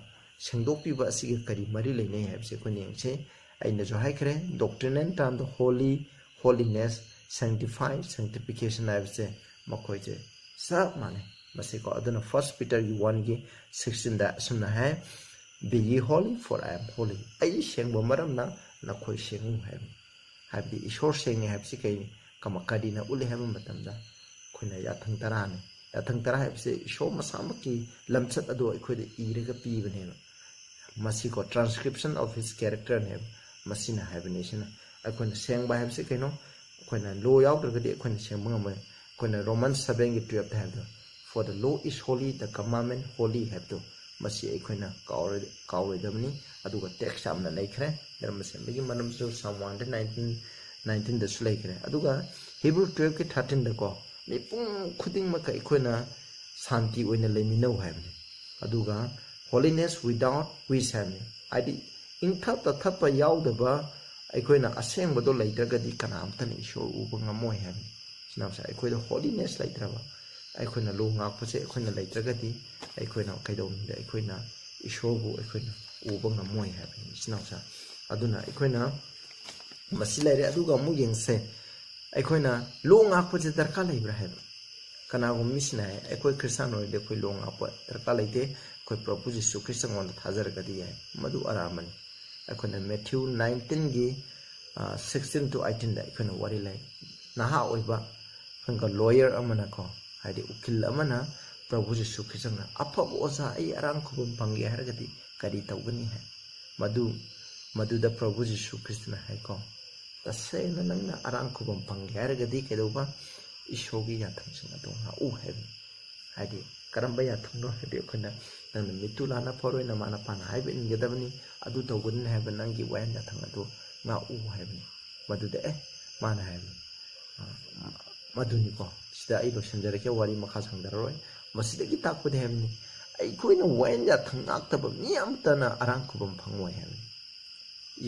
ꯁꯦꯡꯗꯣꯛꯄꯤꯕ ꯑꯁꯤꯒ ꯀꯔꯤ ꯃꯔꯤ ꯂꯩꯅꯩ ꯍꯥꯏꯕꯁꯦ ꯑꯩꯈꯣꯏꯅ ꯌꯦꯡꯁꯤ꯫ ꯑꯩꯅꯁꯨ ꯍꯥꯏꯈ꯭ꯔꯦ, doctrine and term, the holy, holiness, sanctify, sanctification ꯍꯥꯏꯕꯁꯦ ꯃꯈꯣꯏꯁꯦ ꯆꯞ ꯃꯥꯟꯅꯩ ꯃꯁꯤꯀꯣ꯫ ꯑꯗꯨꯅ First Peterꯒꯤ one ꯒꯤ sixteen ꯗ ꯑꯁꯨꯝꯅ ꯍꯥꯏ, "Be ye holy, for I am holy." "ꯑꯩ ꯁꯦꯡꯕ ꯃꯔꯝꯅ ꯅꯈꯣꯏ ꯁꯦꯡꯉꯨ" ꯍꯥꯏꯕꯅꯤ꯫ ꯍꯥꯏꯕꯗꯤ ꯏꯁꯣꯔ ꯁꯦꯡꯉꯦ ꯍꯥꯏꯕꯁꯤ ꯀꯩꯅꯤ? ꯀꯃ-, ꯀꯔꯤꯅ ꯎꯠꯂꯤ ꯍꯥꯏꯕ ꯃꯇꯝꯗ, ꯑꯩꯈꯣꯏꯅ ꯌꯥꯊꯪ ꯇꯔꯥꯅꯤ꯫ ꯌꯥꯊꯪ ꯇꯔꯥ ꯍꯥꯏꯕꯁꯦ ꯏꯁꯣꯔ ꯃꯁꯥꯃꯛꯀꯤ ꯂꯝꯆꯠ ꯑꯗꯣ ꯑꯩꯈꯣꯏꯗ ꯏꯔꯒ ꯄꯤꯕꯅꯦꯕ꯫ ꯃꯁꯤꯀꯣ, transcription of his character ꯅꯦꯕ꯫ ꯃꯁꯤꯅ ꯍꯥꯏꯕꯅꯤ꯫ ꯁꯤꯅ ꯑꯩꯈꯣꯏꯅ ꯁꯦꯡꯕ ꯍꯥꯏꯕꯁꯤ ꯀꯩꯅꯣ? ꯑꯩꯈꯣꯏꯅ law ꯌꯥꯎꯗ꯭ꯔꯒꯗꯤ ꯑꯩꯈꯣꯏꯅ ꯁꯦꯡꯕ ꯉꯝꯃꯣꯏ꯫ ꯑꯩꯈꯣꯏꯅ Romans sevenꯒꯤ twelveꯇ ꯍꯥꯏꯕꯗꯣ, "For the law is holy, the commandment holy" ꯍꯥꯏꯕꯗꯣ, ꯃꯁꯤ ꯑꯩꯈꯣꯏꯅ ꯀꯥꯎꯔꯣꯏ-, ꯀꯥꯎꯔꯣꯏꯗꯕꯅꯤ꯫ ꯑꯗꯨꯒ text ꯌꯥꯝꯅ ꯂꯩꯈ꯭ꯔꯦ꯫ ꯙꯔꯃ ꯁꯦꯝꯕꯒꯤ ꯃꯔꯝꯁꯨ Psalm one hundred nineteen, nineteenꯗꯁꯨ ꯂꯩꯈ꯭ꯔꯦ꯫ ꯑꯗꯨꯒ Hebrew twelveꯀꯤ thirteenꯗꯀꯣ, "ꯃꯤꯄꯨꯝ ꯈꯨꯗꯤꯡꯃꯛꯀ ꯑꯩꯈꯣꯏꯅ ꯁꯥꯟꯇꯤ ꯑꯣꯏꯅ ꯂꯩꯃꯤꯟꯅꯧ" ꯍꯥꯏꯕꯅꯤ꯫ ꯑꯗꯨꯒ "Holiness without which" ꯍꯥꯏꯕꯅꯤ꯫ ꯍꯥꯏꯗꯤ ꯏꯪꯊ ꯇꯊꯛꯄ ꯌꯥꯎꯗꯕ, ꯑꯩꯈꯣꯏꯅ ꯑꯁꯦꯡꯕꯗꯣ ꯂꯩꯇ꯭ꯔꯒꯗꯤ ꯀꯅꯥꯝꯇꯅ ꯏꯁꯣꯔ ꯎꯕ ꯉꯝꯃꯣꯏ ꯍꯥꯏꯕꯅꯤ꯫ ꯏꯆꯤꯟ ꯏꯅꯥꯎꯁꯦ, ꯑꯩꯈꯣꯏꯗ holiness ꯂꯩꯇ꯭ꯔꯕ, ꯑꯩꯈꯣꯏꯅ law ꯉꯥꯛꯄꯁꯦ ꯑꯩꯈꯣꯏꯅ ꯂꯩꯇ꯭ꯔꯒꯗꯤ ꯑꯩꯈꯣꯏꯅ ꯀꯩꯗꯧꯅꯨꯡꯗ ꯑꯩꯈꯣꯏꯅ ꯏꯁꯣꯔꯕꯨ ꯑꯩꯈꯣꯏꯅ ꯎꯕ ꯉꯝꯃꯣꯏ ꯍꯥꯏꯕꯅꯤ, ꯏꯆꯤꯟ ꯏꯅꯥꯎꯁꯦ꯫ ꯑꯗꯨꯅ ꯑꯩꯈꯣꯏꯅ ꯃꯁꯤ ꯂꯩꯔꯦ꯫ ꯑꯗꯨꯒ ꯑꯃꯨꯛ ꯌꯦꯡꯁꯦ, ꯑꯩꯈꯣꯏꯅ law ꯉꯥꯛꯄꯁꯦ ꯗꯔꯀꯥꯔ ꯂꯩꯕ꯭ꯔꯥ ꯍꯥꯏꯕ꯫ ꯀꯅꯥꯒꯨꯝꯕ ꯃꯤꯁꯤꯅ ꯍꯥꯏ, "ꯑꯩꯈꯣꯏ ꯈ꯭ꯔꯤꯁꯇꯥꯟ ꯑꯣꯏꯔꯗꯤ ꯑꯩꯈꯣꯏ law ꯉꯥꯛꯄ ꯗꯔꯀꯥꯔ ꯂꯩꯇꯦ, ꯑꯩꯈꯣꯏ ꯄ꯭ꯔꯚꯨ ꯖꯤꯁꯨ ꯈ꯭ꯔꯤꯁꯇꯉꯣꯟꯗ ꯊꯥꯖꯔꯒꯗꯤ ꯌꯥꯏ"꯫ ꯃꯗꯨ ꯑꯔꯥꯟꯕꯅꯤ꯫ ꯑꯩꯈꯣꯏꯅ Matthew nineteenꯒꯤ, ꯑ, sixteen to eighteenꯗ ꯑꯩꯈꯣꯏꯅ ꯋꯥꯔꯤ ꯂꯩ꯫ ꯅꯍꯥ ꯑꯣꯏꯕ ꯑꯩꯈꯣꯏꯒ lawyer ꯑꯃꯅꯀꯣ, ꯍꯥꯏꯗꯤ ꯎꯀꯤꯜ ꯑꯃꯅ ꯄ꯭ꯔꯚꯨ ꯖꯤꯁꯨ ꯈ꯭ꯔꯤꯁꯇꯅ, "ꯑꯐꯕ ꯑꯣꯖꯥ, ꯑꯩ ꯑꯔꯥꯡ ꯈꯨꯕꯝ ꯐꯪꯒꯦ ꯍꯥꯏꯔꯒꯗꯤ ꯀꯔꯤ ꯇꯧꯒꯅꯤ?" ꯍꯥꯏ꯫ ꯃꯗꯨ, ꯃꯗꯨꯗ ꯄ꯭ꯔꯚꯨ ꯖꯤꯁꯨ ꯈ꯭ꯔꯤꯁꯇꯅ ꯍꯥꯏꯀꯣ, "ꯇꯁꯦꯡꯅ ꯅꯪꯅ ꯑꯔꯥꯡ ꯈꯨꯕꯝ ꯐꯪꯒꯦ ꯍꯥꯏꯔꯒꯗꯤ ꯀꯩꯗꯧꯕ? ꯏꯁꯣꯔꯒꯤ ꯌꯥꯊꯪꯁꯤꯡ ꯑꯗꯨ ꯉꯥꯛꯎ" ꯍꯥꯏꯕꯅꯤ꯫ ꯍꯥꯏꯗꯤ ꯀꯔꯝꯕ ꯌꯥꯊꯪꯅꯣ ꯍꯥꯏꯗꯤ ꯑꯩꯈꯣꯏꯅ, "ꯅꯪꯅ ꯃꯤꯠꯇꯨ ꯂꯥꯟꯅ ꯐꯔꯣꯏ, ꯅꯃꯥ ꯅꯄꯥꯅ ꯍꯥꯏꯕ ꯏꯟꯒꯗꯕꯅꯤ, ꯑꯗꯨ ꯇꯧꯒꯅꯤ" ꯍꯥꯏꯕ ꯅꯪꯒꯤ ꯋꯥꯌꯦꯟ ꯌꯥꯊꯪ ꯑꯗꯨ ꯉꯥꯛꯎ ꯍꯥꯏꯕꯅꯤ꯫ ꯃꯗꯨꯗ ꯑꯦ ꯃꯥꯅ ꯍꯥꯏꯕꯅꯤ, ꯑ, ꯃꯗꯨꯅꯤꯀꯣ꯫ ꯁꯤꯗ ꯑꯩ ꯂꯣꯏꯁꯤꯟꯖꯔꯒꯦ, ꯋꯥꯔꯤ ꯃꯈꯥ ꯁꯥꯡꯊꯔꯔꯣꯏ꯫ ꯃꯁꯤꯗꯒꯤ ꯇꯥꯛꯄꯗꯤ ꯍꯥꯏꯕꯅꯤ, ꯑꯩꯈꯣꯏꯅ ꯋꯥꯌꯦꯜ ꯌꯥꯊꯪ ꯉꯥꯛꯇꯕ ꯃꯤ ꯑꯃꯠꯇꯅ ꯑꯔꯥꯝ ꯈꯨꯕꯝ ꯐꯪꯉꯣꯏ ꯍꯥꯏꯕꯅꯤ꯫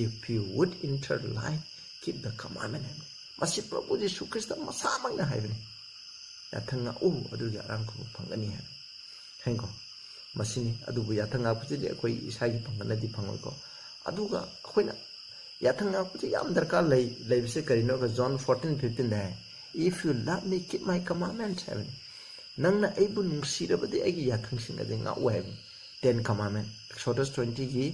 "If you would enter life, keep the commandment" ꯍꯥꯏꯕꯅꯤ꯫ ꯃꯁꯤ ꯄ꯭ꯔꯚꯨ ꯖꯤꯁꯨ ꯈ꯭ꯔꯤꯁꯇ ꯃꯁꯥꯃꯛꯅ ꯍꯥꯏꯕꯅꯤ꯫ "ꯌꯥꯊꯪ ꯉꯥꯛꯎ, ꯑꯗꯨꯒꯤ ꯑꯔꯥꯝ ꯈꯨꯕꯝ ꯐꯪꯒꯅꯤ" ꯍꯥꯏꯕꯅꯤ꯫ ꯍꯥꯏꯀꯣ, ꯃꯁꯤꯅꯤ꯫ ꯑꯗꯨꯕꯨ ꯌꯥꯊꯪ ꯉꯥꯛꯄꯁꯤꯗꯤ ꯑꯩꯈꯣꯏ ꯏꯁꯥꯒꯤ ꯄꯥꯡꯒꯜꯅꯗꯤ ꯐꯪꯉꯣꯏꯀꯣ꯫ ꯑꯗꯨꯒ ꯑꯩꯈꯣꯏꯅ ꯌꯥꯊꯪ ꯉꯥꯛꯄꯁꯤ ꯌꯥꯝ ꯗꯔꯀꯥꯔ ꯂꯩ꯫ ꯂꯩꯕꯁꯦ ꯀꯔꯤꯅꯣ ꯍꯥꯏꯔꯒ John fourteen fifteen the high, "If you love me, keep my commandments" ꯍꯥꯏꯕꯅꯤ꯫ "ꯅꯪꯅ ꯑꯩꯕꯨ ꯅꯨꯡꯁꯤꯔꯕꯗꯤ ꯑꯩꯒꯤ ꯌꯥꯊꯪꯁꯤꯡ ꯑꯗꯤ ꯉꯥꯛꯎ" ꯍꯥꯏꯕꯅꯤ꯫ Ten Commandment, Exodus twenty ꯒꯤ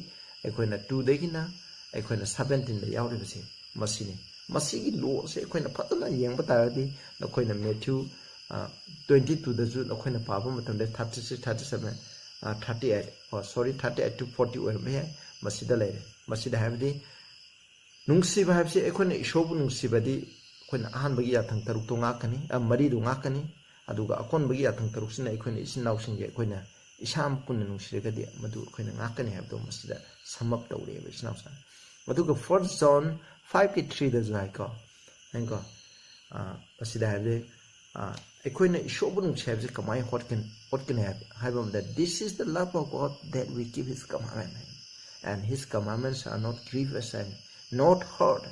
ꯑꯩꯈꯣꯏꯅ two ꯗꯒꯤꯅ ꯑꯩꯈꯣꯏꯅ seventeen ꯗ ꯌꯥꯎꯔꯤꯕꯁꯦ ꯃꯁꯤꯅꯤ꯫ ꯃꯁꯤꯒꯤ law ꯁꯦ ꯑꯩꯈꯣꯏꯅ ꯐꯖꯅ ꯌꯦꯡꯕ ꯇꯥꯔꯒꯗꯤ, ꯅꯈꯣꯏꯅ Matthew, ꯑ, twenty two ꯗꯁꯨ ꯅꯈꯣꯏꯅ ꯄꯥꯕ ꯃꯇꯝꯗ thirty six, thirty seven, ꯑ, thirty eight, ꯑꯣ, sorry, thirty eight to forty ꯑꯣꯏꯔꯝꯕ ꯌꯥꯏ꯫ ꯃꯁꯤꯗ ꯂꯩꯔꯦ꯫ ꯃꯁꯤꯗ ꯍꯥꯏꯕꯗꯤ ꯅꯨꯡꯁꯤꯕ ꯍꯥꯏꯕꯁꯤ ꯑꯩꯈꯣꯏꯅ ꯏꯁꯣꯔꯕꯨ ꯅꯨꯡꯁꯤꯕꯗꯤ ꯑꯩꯈꯣꯏꯅ ꯑꯍꯥꯟꯕꯒꯤ ꯌꯥꯊꯪ ꯇꯔꯨꯛꯇꯣ ꯉꯥꯛꯀꯅꯤ, ꯑ, ꯃꯔꯤꯗꯣ ꯉꯥꯛꯀꯅꯤ꯫ ꯑꯗꯨꯒ ꯑꯀꯣꯟꯕꯒꯤ ꯌꯥꯊꯪ ꯇꯔꯨꯛꯁꯤꯅ ꯑꯩꯈꯣꯏꯅ ꯏꯆꯤꯟ ꯏꯅꯥꯎꯁꯤꯡꯁꯦ ꯑꯩꯈꯣꯏꯅ ꯏꯁꯥꯃꯛ ꯄꯨꯟꯅ ꯅꯨꯡꯁꯤꯔꯒꯗꯤ ꯃꯗꯨ ꯑꯩꯈꯣꯏꯅ ꯉꯥꯛꯀꯅꯤ ꯍꯥꯏꯕꯗꯣ ꯃꯁꯤꯗ sum up ꯇꯧꯔꯦꯕ ꯏꯆꯤꯟ ꯏꯅꯥꯎꯁꯤꯡ꯫ ꯑꯗꯨꯒ First John five ꯀꯤ three ꯗꯁꯨ ꯍꯥꯏꯀꯣ, ꯍꯥꯏꯀꯣ, ꯑ, ꯃꯁꯤꯗ ꯍꯥꯏꯕꯗꯤ, ꯑ, ꯑꯩꯈꯣꯏꯅ ꯏꯁꯣꯔꯕꯨ ꯅꯨꯡꯁꯤ ꯍꯥꯏꯕꯁꯤ ꯀꯃꯥꯏꯅ ꯍꯣꯠꯀꯅꯤ, ꯎꯠꯀꯅꯤ ꯍꯥꯏꯕ, ꯍꯥꯏꯕ ꯑꯃꯗ, "This is the love of God, that we keep his commandment, and his commandments are not grievous" ꯍꯥꯏꯕꯅꯤ, "not hard"꯫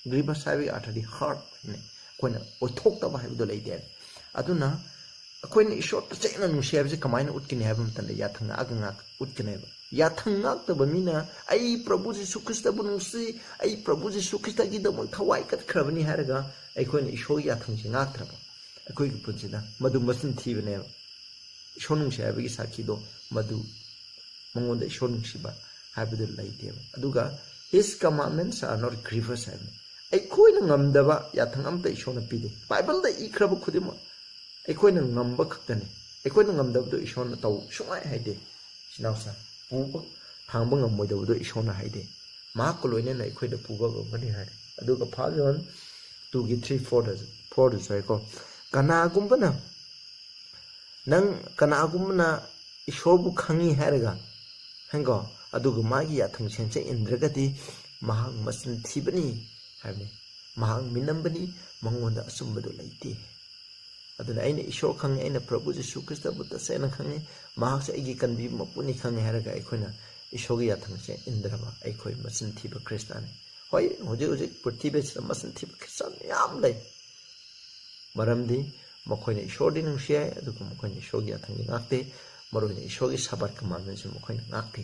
Grievous ꯍꯥꯏꯕꯒꯤ ꯑꯥꯔꯊꯗꯤ hard ꯍꯥꯏꯕꯅꯤ, ꯑꯩꯈꯣꯏꯅ ꯑꯣꯏꯊꯣꯛꯇꯕ ꯍꯥꯏꯕꯗꯣ ꯂꯩꯇꯦ ꯍꯥꯏꯕꯅꯤ꯫ ꯑꯗꯨꯅ ꯑꯩꯈꯣꯏꯅ ꯏꯁꯣꯔ ꯇꯁꯦꯡꯅ ꯅꯨꯡꯁꯤ ꯍꯥꯏꯕꯁꯤ ꯀꯃꯥꯏꯅ ꯎꯠꯀꯅꯤ ꯍꯥꯏꯕ ꯃꯇꯝꯗ ꯌꯥꯊꯪ ꯉꯥꯛꯑꯒ ꯉꯥꯛ ꯎꯠꯀꯅꯦꯕ꯫ ꯌꯥꯊꯪ ꯉꯥꯛꯇꯕ ꯃꯤꯅ "ꯑꯩ ꯄ꯭ꯔꯚꯨ ꯖꯤꯁꯨ ꯈ꯭ꯔꯤꯁꯇꯕꯨ ꯅꯨꯡꯁꯤ, ꯑꯩ ꯄ꯭ꯔꯚꯨ ꯖꯤꯁꯨ ꯈ꯭ꯔꯤꯁꯇꯒꯤꯗꯃꯛ ꯊꯋꯥꯏ ꯀꯠꯈ꯭ꯔꯕꯅꯤ" ꯍꯥꯏꯔꯒ ꯑꯩꯈꯣꯏꯅ ꯏꯁꯣꯔꯒꯤ ꯌꯥꯊꯪꯁꯦ ꯉꯥꯛꯇ꯭ꯔꯕ, ꯑꯩꯈꯣꯏꯒꯤ ꯄꯨꯟꯁꯤꯗ ꯃꯗꯨ ꯃꯆꯤꯟ ꯊꯤꯕꯅꯦꯕ꯫ ꯏꯁꯣꯔ ꯅꯨꯡꯁꯤ ꯍꯥꯏꯕꯒꯤ ꯁꯥꯈꯤꯗꯣ ꯃꯗꯨ, ꯃꯉꯣꯟꯗ ꯏꯁꯣꯔ ꯅꯨꯡꯁꯤꯕ ꯍꯥꯏꯕꯗꯨ ꯂꯩꯇꯦꯕ꯫ ꯑꯗꯨꯒ "His commandments are not grievous" ꯍꯥꯏꯕꯅꯤ꯫ ꯑꯩꯈꯣꯏꯅ ꯉꯝꯗꯕ ꯌꯥꯊꯪ ꯑꯃꯇ ꯏꯁꯣꯔꯅ ꯄꯤꯗꯦ꯫ ꯕꯥꯏꯕꯜꯗ ꯏꯈ꯭ꯔꯕ ꯈꯨꯗꯤꯡꯃꯛ ꯑꯩꯈꯣꯏꯅ ꯉꯝꯕ ꯈꯛꯇꯅꯤ꯫ ꯑꯩꯈꯣꯏꯅ ꯉꯝꯗꯕꯗꯣ ꯏꯁꯣꯔꯅ ꯇꯧ ꯁꯨꯡꯍꯥꯏ ꯍꯥꯏꯗꯦ꯫ ꯏꯆꯤꯟ ꯏꯅꯥꯎꯁꯤꯡ, ꯄꯨꯕ ꯊꯥꯡꯕ ꯉꯝꯃꯣꯏꯗꯕꯗꯣ ꯏꯁꯣꯔꯅ ꯍꯥꯏꯗꯦ꯫ ꯃꯍꯥꯛꯀ ꯂꯣꯏꯅꯅ ꯑꯩꯈꯣꯏꯗ ꯄꯨꯕ ꯉꯝꯒꯅꯤ ꯍꯥꯏꯔꯦ꯫ ꯑꯗꯨꯒ First John two ꯒꯤ three, four ꯗꯁꯨ, four ꯗꯁꯨ ꯍꯥꯏꯀꯣ, "ꯀꯅꯥꯒꯨꯝꯕꯅ, ꯅꯪ ꯀꯅꯥꯒꯨꯝꯕꯅ ꯏꯁꯣꯔꯕꯨ ꯈꯪꯉꯤ ꯍꯥꯏꯔꯒ", ꯍꯥꯏꯀꯣ, "ꯑꯗꯨꯒ ꯃꯥꯒꯤ ꯌꯥꯊꯪ ꯁꯦꯟꯁꯦ ꯏꯟꯗ꯭ꯔꯒꯗꯤ ꯃꯍꯥꯛ ꯃꯆꯤꯟ ꯊꯤꯕꯅꯤ" ꯍꯥꯏꯕꯅꯤ꯫ ꯃꯍꯥꯛ ꯃꯤꯅꯝꯕꯅꯤ, ꯃꯉꯣꯟꯗ ꯑꯆꯨꯝꯕꯗꯨ ꯂꯩꯇꯦ꯫ ꯑꯗꯨꯅ ꯑꯩꯅ ꯏꯁꯣꯔ ꯈꯪꯉꯤ, ꯑꯩꯅ ꯄ꯭ꯔꯚꯨ ꯖꯤꯁꯨ ꯈ꯭ꯔꯤꯁꯇꯕꯨ ꯇꯁꯦꯡꯅ ꯈꯪꯉꯤ, ꯃꯍꯥꯛꯁꯦ ꯑꯩꯒꯤ ꯀꯟꯕꯤꯕ ꯃꯄꯨꯅꯤ ꯈꯪꯉꯤ ꯍꯥꯏꯔꯒ ꯑꯩꯈꯣꯏꯅ ꯏꯁꯣꯔꯒꯤ ꯌꯥꯊꯪꯁꯦ ꯏꯟꯗ꯭ꯔꯕ ꯑꯩꯈꯣꯏ ꯃꯆꯤꯟ ꯊꯤꯕ ꯈ꯭ꯔꯤꯁꯇꯥꯅꯤ꯫ ꯍꯣꯏ, ꯍꯧꯖꯤꯛ ꯍꯧꯖꯤꯛ ꯄ꯭ꯔꯤꯊꯤꯕꯤꯁꯤꯗ ꯃꯆꯤꯟ ꯊꯤꯕ ꯈ꯭ꯔꯤꯁꯇꯥꯟ ꯃꯌꯥꯝ ꯂꯩ꯫ ꯃꯔꯝꯗꯤ ꯃꯈꯣꯏꯅ ꯏꯁꯣꯔꯗꯤ ꯅꯨꯡꯁꯤ ꯍꯥꯏ, ꯑꯗꯨꯕꯨ ꯃꯈꯣꯏꯅ ꯏꯁꯣꯔꯒꯤ ꯌꯥꯊꯪꯗꯤ ꯉꯥꯛꯇꯦ꯫ ꯃꯔꯨꯑꯣꯏꯅ ꯏꯁꯣꯔꯒꯤ ꯁꯕꯥꯠ ꯀꯃꯥꯟꯃꯦꯟꯁꯤ ꯃꯈꯣꯏꯅ ꯉꯥꯛꯇꯦ꯫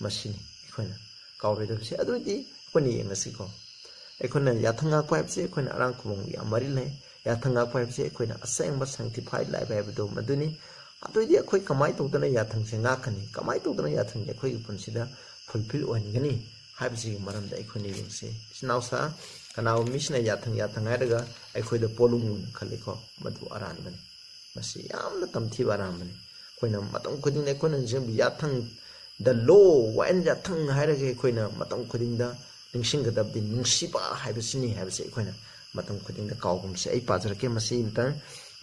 ꯃꯁꯤꯅꯤ ꯑꯩꯈꯣꯏꯅ ꯀꯥꯎꯔꯣꯏꯗꯕꯁꯦ꯫ ꯑꯗꯨ ꯑꯣꯏꯔꯗꯤ ꯑꯩꯈꯣꯏꯅ ꯌꯦꯡꯉꯁꯤꯀꯣ꯫ ꯑꯩꯈꯣꯏꯅ ꯌꯥꯊꯪ ꯉꯥꯛꯄ ꯍꯥꯏꯕꯁꯦ ꯑꯩꯈꯣꯏꯅ ꯑꯔꯥꯡ ꯈꯨꯕꯝꯒ ꯌꯥꯝ ꯃꯔꯤ ꯂꯩ꯫ ꯌꯥꯊꯪ ꯉꯥꯛꯄ ꯍꯥꯏꯕꯁꯦ ꯑꯩꯈꯣꯏꯅ ꯑꯁꯦꯡꯕ sanctified life ꯍꯥꯏꯕꯗꯣ ꯃꯗꯨꯅꯤ꯫ ꯑꯗꯨ ꯑꯣꯏꯔꯗꯤ ꯑꯩꯈꯣꯏ ꯀꯃꯥꯏꯅ ꯇꯧꯗꯅ ꯌꯥꯊꯪꯁꯦ ꯉꯥꯛꯀꯅꯤ? ꯀꯃꯥꯏꯅ ꯇꯧꯗꯅ ꯌꯥꯊꯪꯁꯦ ꯑꯩꯈꯣꯏꯒꯤ ꯄꯨꯟꯁꯤꯗ fulfill ꯑꯣꯏꯍꯟꯒꯅꯤ ꯍꯥꯏꯕꯁꯤꯒꯤ ꯃꯔꯝꯗ ꯑꯩꯈꯣꯏꯅ ꯌꯦꯡꯁꯤ꯫ ꯏꯆꯤꯟ ꯏꯅꯥꯎꯁꯥ, ꯀꯅꯥꯒꯨꯝꯕ ꯃꯤꯁꯤꯅ ꯌꯥꯊꯪ, ꯌꯥꯊꯪ ꯍꯥꯏꯔꯒ ꯑꯩꯈꯣꯏꯗ ꯄꯣꯠꯂꯨꯝ ꯑꯣꯏꯅ ꯈꯜꯂꯤꯀꯣ, ꯃꯗꯨ ꯑꯔꯥꯟꯕꯅꯤ꯫ ꯃꯁꯤ ꯌꯥꯝꯅ ꯇꯝꯊꯤꯕ ꯑꯔꯥꯟꯕꯅꯤ꯫ ꯑꯩꯈꯣꯏꯅ ꯃꯇꯝ ꯈꯨꯗꯤꯡꯗ ꯑꯩꯈꯣꯏꯅ ꯅꯤꯡꯁꯤꯡꯕ ꯌꯥꯊꯪ, the law, ꯋꯥꯌꯦꯜ ꯌꯥꯊꯪ ꯍꯥꯏꯔꯒ ꯑꯩꯈꯣꯏꯅ ꯃꯇꯝ ꯈꯨꯗꯤꯡꯗ ꯅꯤꯡꯁꯤꯡꯒꯗꯕꯗꯤ ꯅꯨꯡꯁꯤꯕ ꯍꯥꯏꯕꯁꯤꯅꯤ ꯍꯥꯏꯕꯁꯤ ꯑꯩꯈꯣꯏꯅ ꯃꯇꯝ ꯈꯨꯗꯤꯡꯗ ꯀꯥꯎꯒꯨꯝꯁꯦ꯫ ꯑꯩ ꯄꯥꯖꯔꯛꯀꯦ ꯃꯁꯤ ꯑꯝꯇꯪ꯫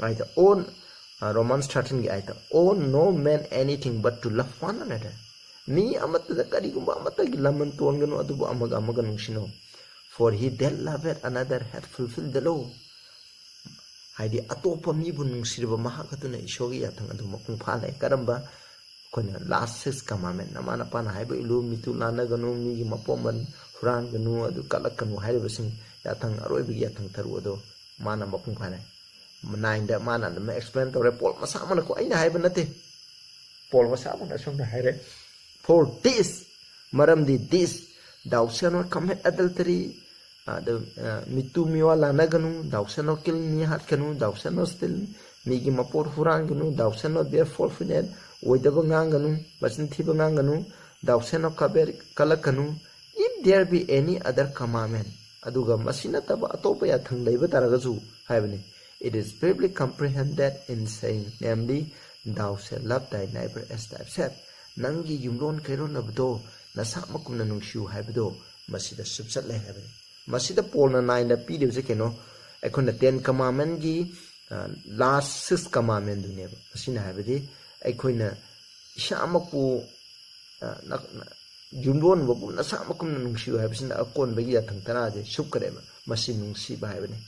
ꯑꯩꯗ ꯑꯣꯟ ꯑ, Romans thirteen ꯒꯤ ꯑꯥꯏꯠꯇ, "Owe no man anything but to love one another." ꯃꯤ ꯑꯃꯠꯇꯗ ꯀꯔꯤꯒꯨꯝꯕ ꯑꯃꯠꯇꯒꯤ ꯂꯃꯟ ꯇꯣꯟꯒꯅꯨ, ꯑꯗꯨꯕꯨ ꯑꯃꯒ ꯑꯃꯒ ꯅꯨꯡꯁꯤꯅꯧ꯫ "For he that loveth another hath fulfilled the law." ꯍꯥꯏꯗꯤ ꯑꯇꯣꯞꯄ ꯃꯤꯕꯨ ꯅꯨꯡꯁꯤꯔꯕ ꯃꯍꯥꯛ ꯑꯗꯨꯅ ꯏꯁꯣꯔꯒꯤ ꯌꯥꯊꯪ ꯑꯗꯨ ꯃꯄꯨꯡ ꯐꯥꯍꯜꯂꯦ꯫ ꯀꯔꯝꯕ? ꯑꯩꯈꯣꯏꯅ last six commandment, "ꯅꯃꯥ ꯅꯄꯥꯅ ꯍꯥꯏꯕ ꯏꯜꯂꯨ, ꯃꯤꯇꯨ ꯂꯥꯟꯅꯒꯅꯨ, ꯃꯤꯒꯤ ꯃꯄꯣꯝꯕꯟ ꯍꯨꯔꯥꯟꯒꯅꯨ, ꯑꯗꯨ ꯀꯠꯂꯛꯀꯅꯨ" ꯍꯥꯏꯔꯤꯕꯁꯤꯡ ꯌꯥꯊꯪ, ꯑꯔꯣꯏꯕꯒꯤ ꯌꯥꯊꯪ ꯇꯔꯨꯛ ꯑꯗꯣ ꯃꯥꯅ ꯃꯄꯨꯡ ꯐꯥꯅ ꯅꯥꯏꯟꯗ ꯃꯥꯅ ꯑꯗꯨꯝ explain ꯇꯧꯔꯦ꯫ ꯄꯣꯜ ꯃꯁꯥꯃꯛꯅꯀꯣ, ꯑꯩꯅ ꯍꯥꯏꯕ ꯅꯠꯇꯦ, ꯄꯣꯜ ꯃꯁꯥꯃꯛꯅ ꯑꯁꯨꯝꯅ ꯍꯥꯏꯔꯦ, "For this," ꯃꯔꯝꯗꯤ this, "Thou shalt not commit adultery," ꯑꯗꯨ, ꯑ, ꯃꯤꯇꯨ ꯃꯤꯋꯥ ꯂꯥꯟꯅꯒꯅꯨ, "Thou shalt not kill," me ꯍꯥꯠꯀꯅꯨ, "Thou shalt not steal," ꯃꯤꯒꯤ ꯃꯄꯣꯠ ꯍꯨꯔꯥꯟꯒꯅꯨ, "Thou shalt not bear false witness," ꯑꯣꯏꯗꯕ ꯉꯥꯡꯒꯅꯨ, ꯃꯆꯤꯟ ꯊꯤꯕ ꯉꯥꯡꯒꯅꯨ, "Thou shalt not covet," ꯀꯜꯂꯛꯀꯅꯨ, "If there be any other commandment," ꯑꯗꯨꯒ ꯃꯁꯤ ꯅꯠꯇꯕ ꯑꯇꯣꯞꯄ ꯌꯥꯊꯪ ꯂꯩꯕ ꯇꯥꯔꯒꯁꯨ ꯍꯥꯏꯕꯅꯤ, "It is briefly comprehended in saying, namely, Thou shalt love thy neighbor as thyself." ꯅꯪꯒꯤ ꯌꯨꯝꯂꯣꯟ ꯀꯩꯔꯣꯟꯅꯕꯗꯣ ꯅꯁꯥꯃꯛꯀꯨꯝꯅ ꯅꯨꯡꯁꯤꯌꯨ ꯍꯥꯏꯕꯗꯣ ꯃꯁꯤꯗ ꯁꯨꯞꯆꯠꯂꯦ ꯍꯥꯏꯕꯅꯤ꯫ ꯃꯁꯤꯗ ꯄꯣꯜꯅ ꯅꯥꯏꯟꯗ ꯄꯤꯔꯤꯕꯁꯦ ꯀꯩꯅꯣ? ꯑꯩꯈꯣꯏꯅ ten commandment ꯀꯤ, ꯑ, last six commandment ꯗꯨꯅꯦꯕ꯫ ꯃꯁꯤꯅ ꯍꯥꯏꯕꯗꯤ ꯑꯩꯈꯣꯏꯅ ꯏꯁꯥꯃꯛꯄꯨ, ꯑ, ꯅ-, ꯅ-, ꯌꯨꯝꯂꯣꯟꯕꯕꯨ ꯅꯁꯥꯃꯛꯀꯨꯝꯅ ꯅꯨꯡꯁꯤꯌꯨ ꯍꯥꯏꯕꯁꯤꯅ ꯑꯀꯣꯟꯕꯒꯤ ꯌꯥꯊꯪ ꯇꯔꯥꯁꯦ ꯁꯨꯞꯈ꯭ꯔꯦꯕ꯫ ꯃꯁꯤ ꯅꯨꯡꯁꯤꯕ ꯍꯥꯏꯕꯅꯤ꯫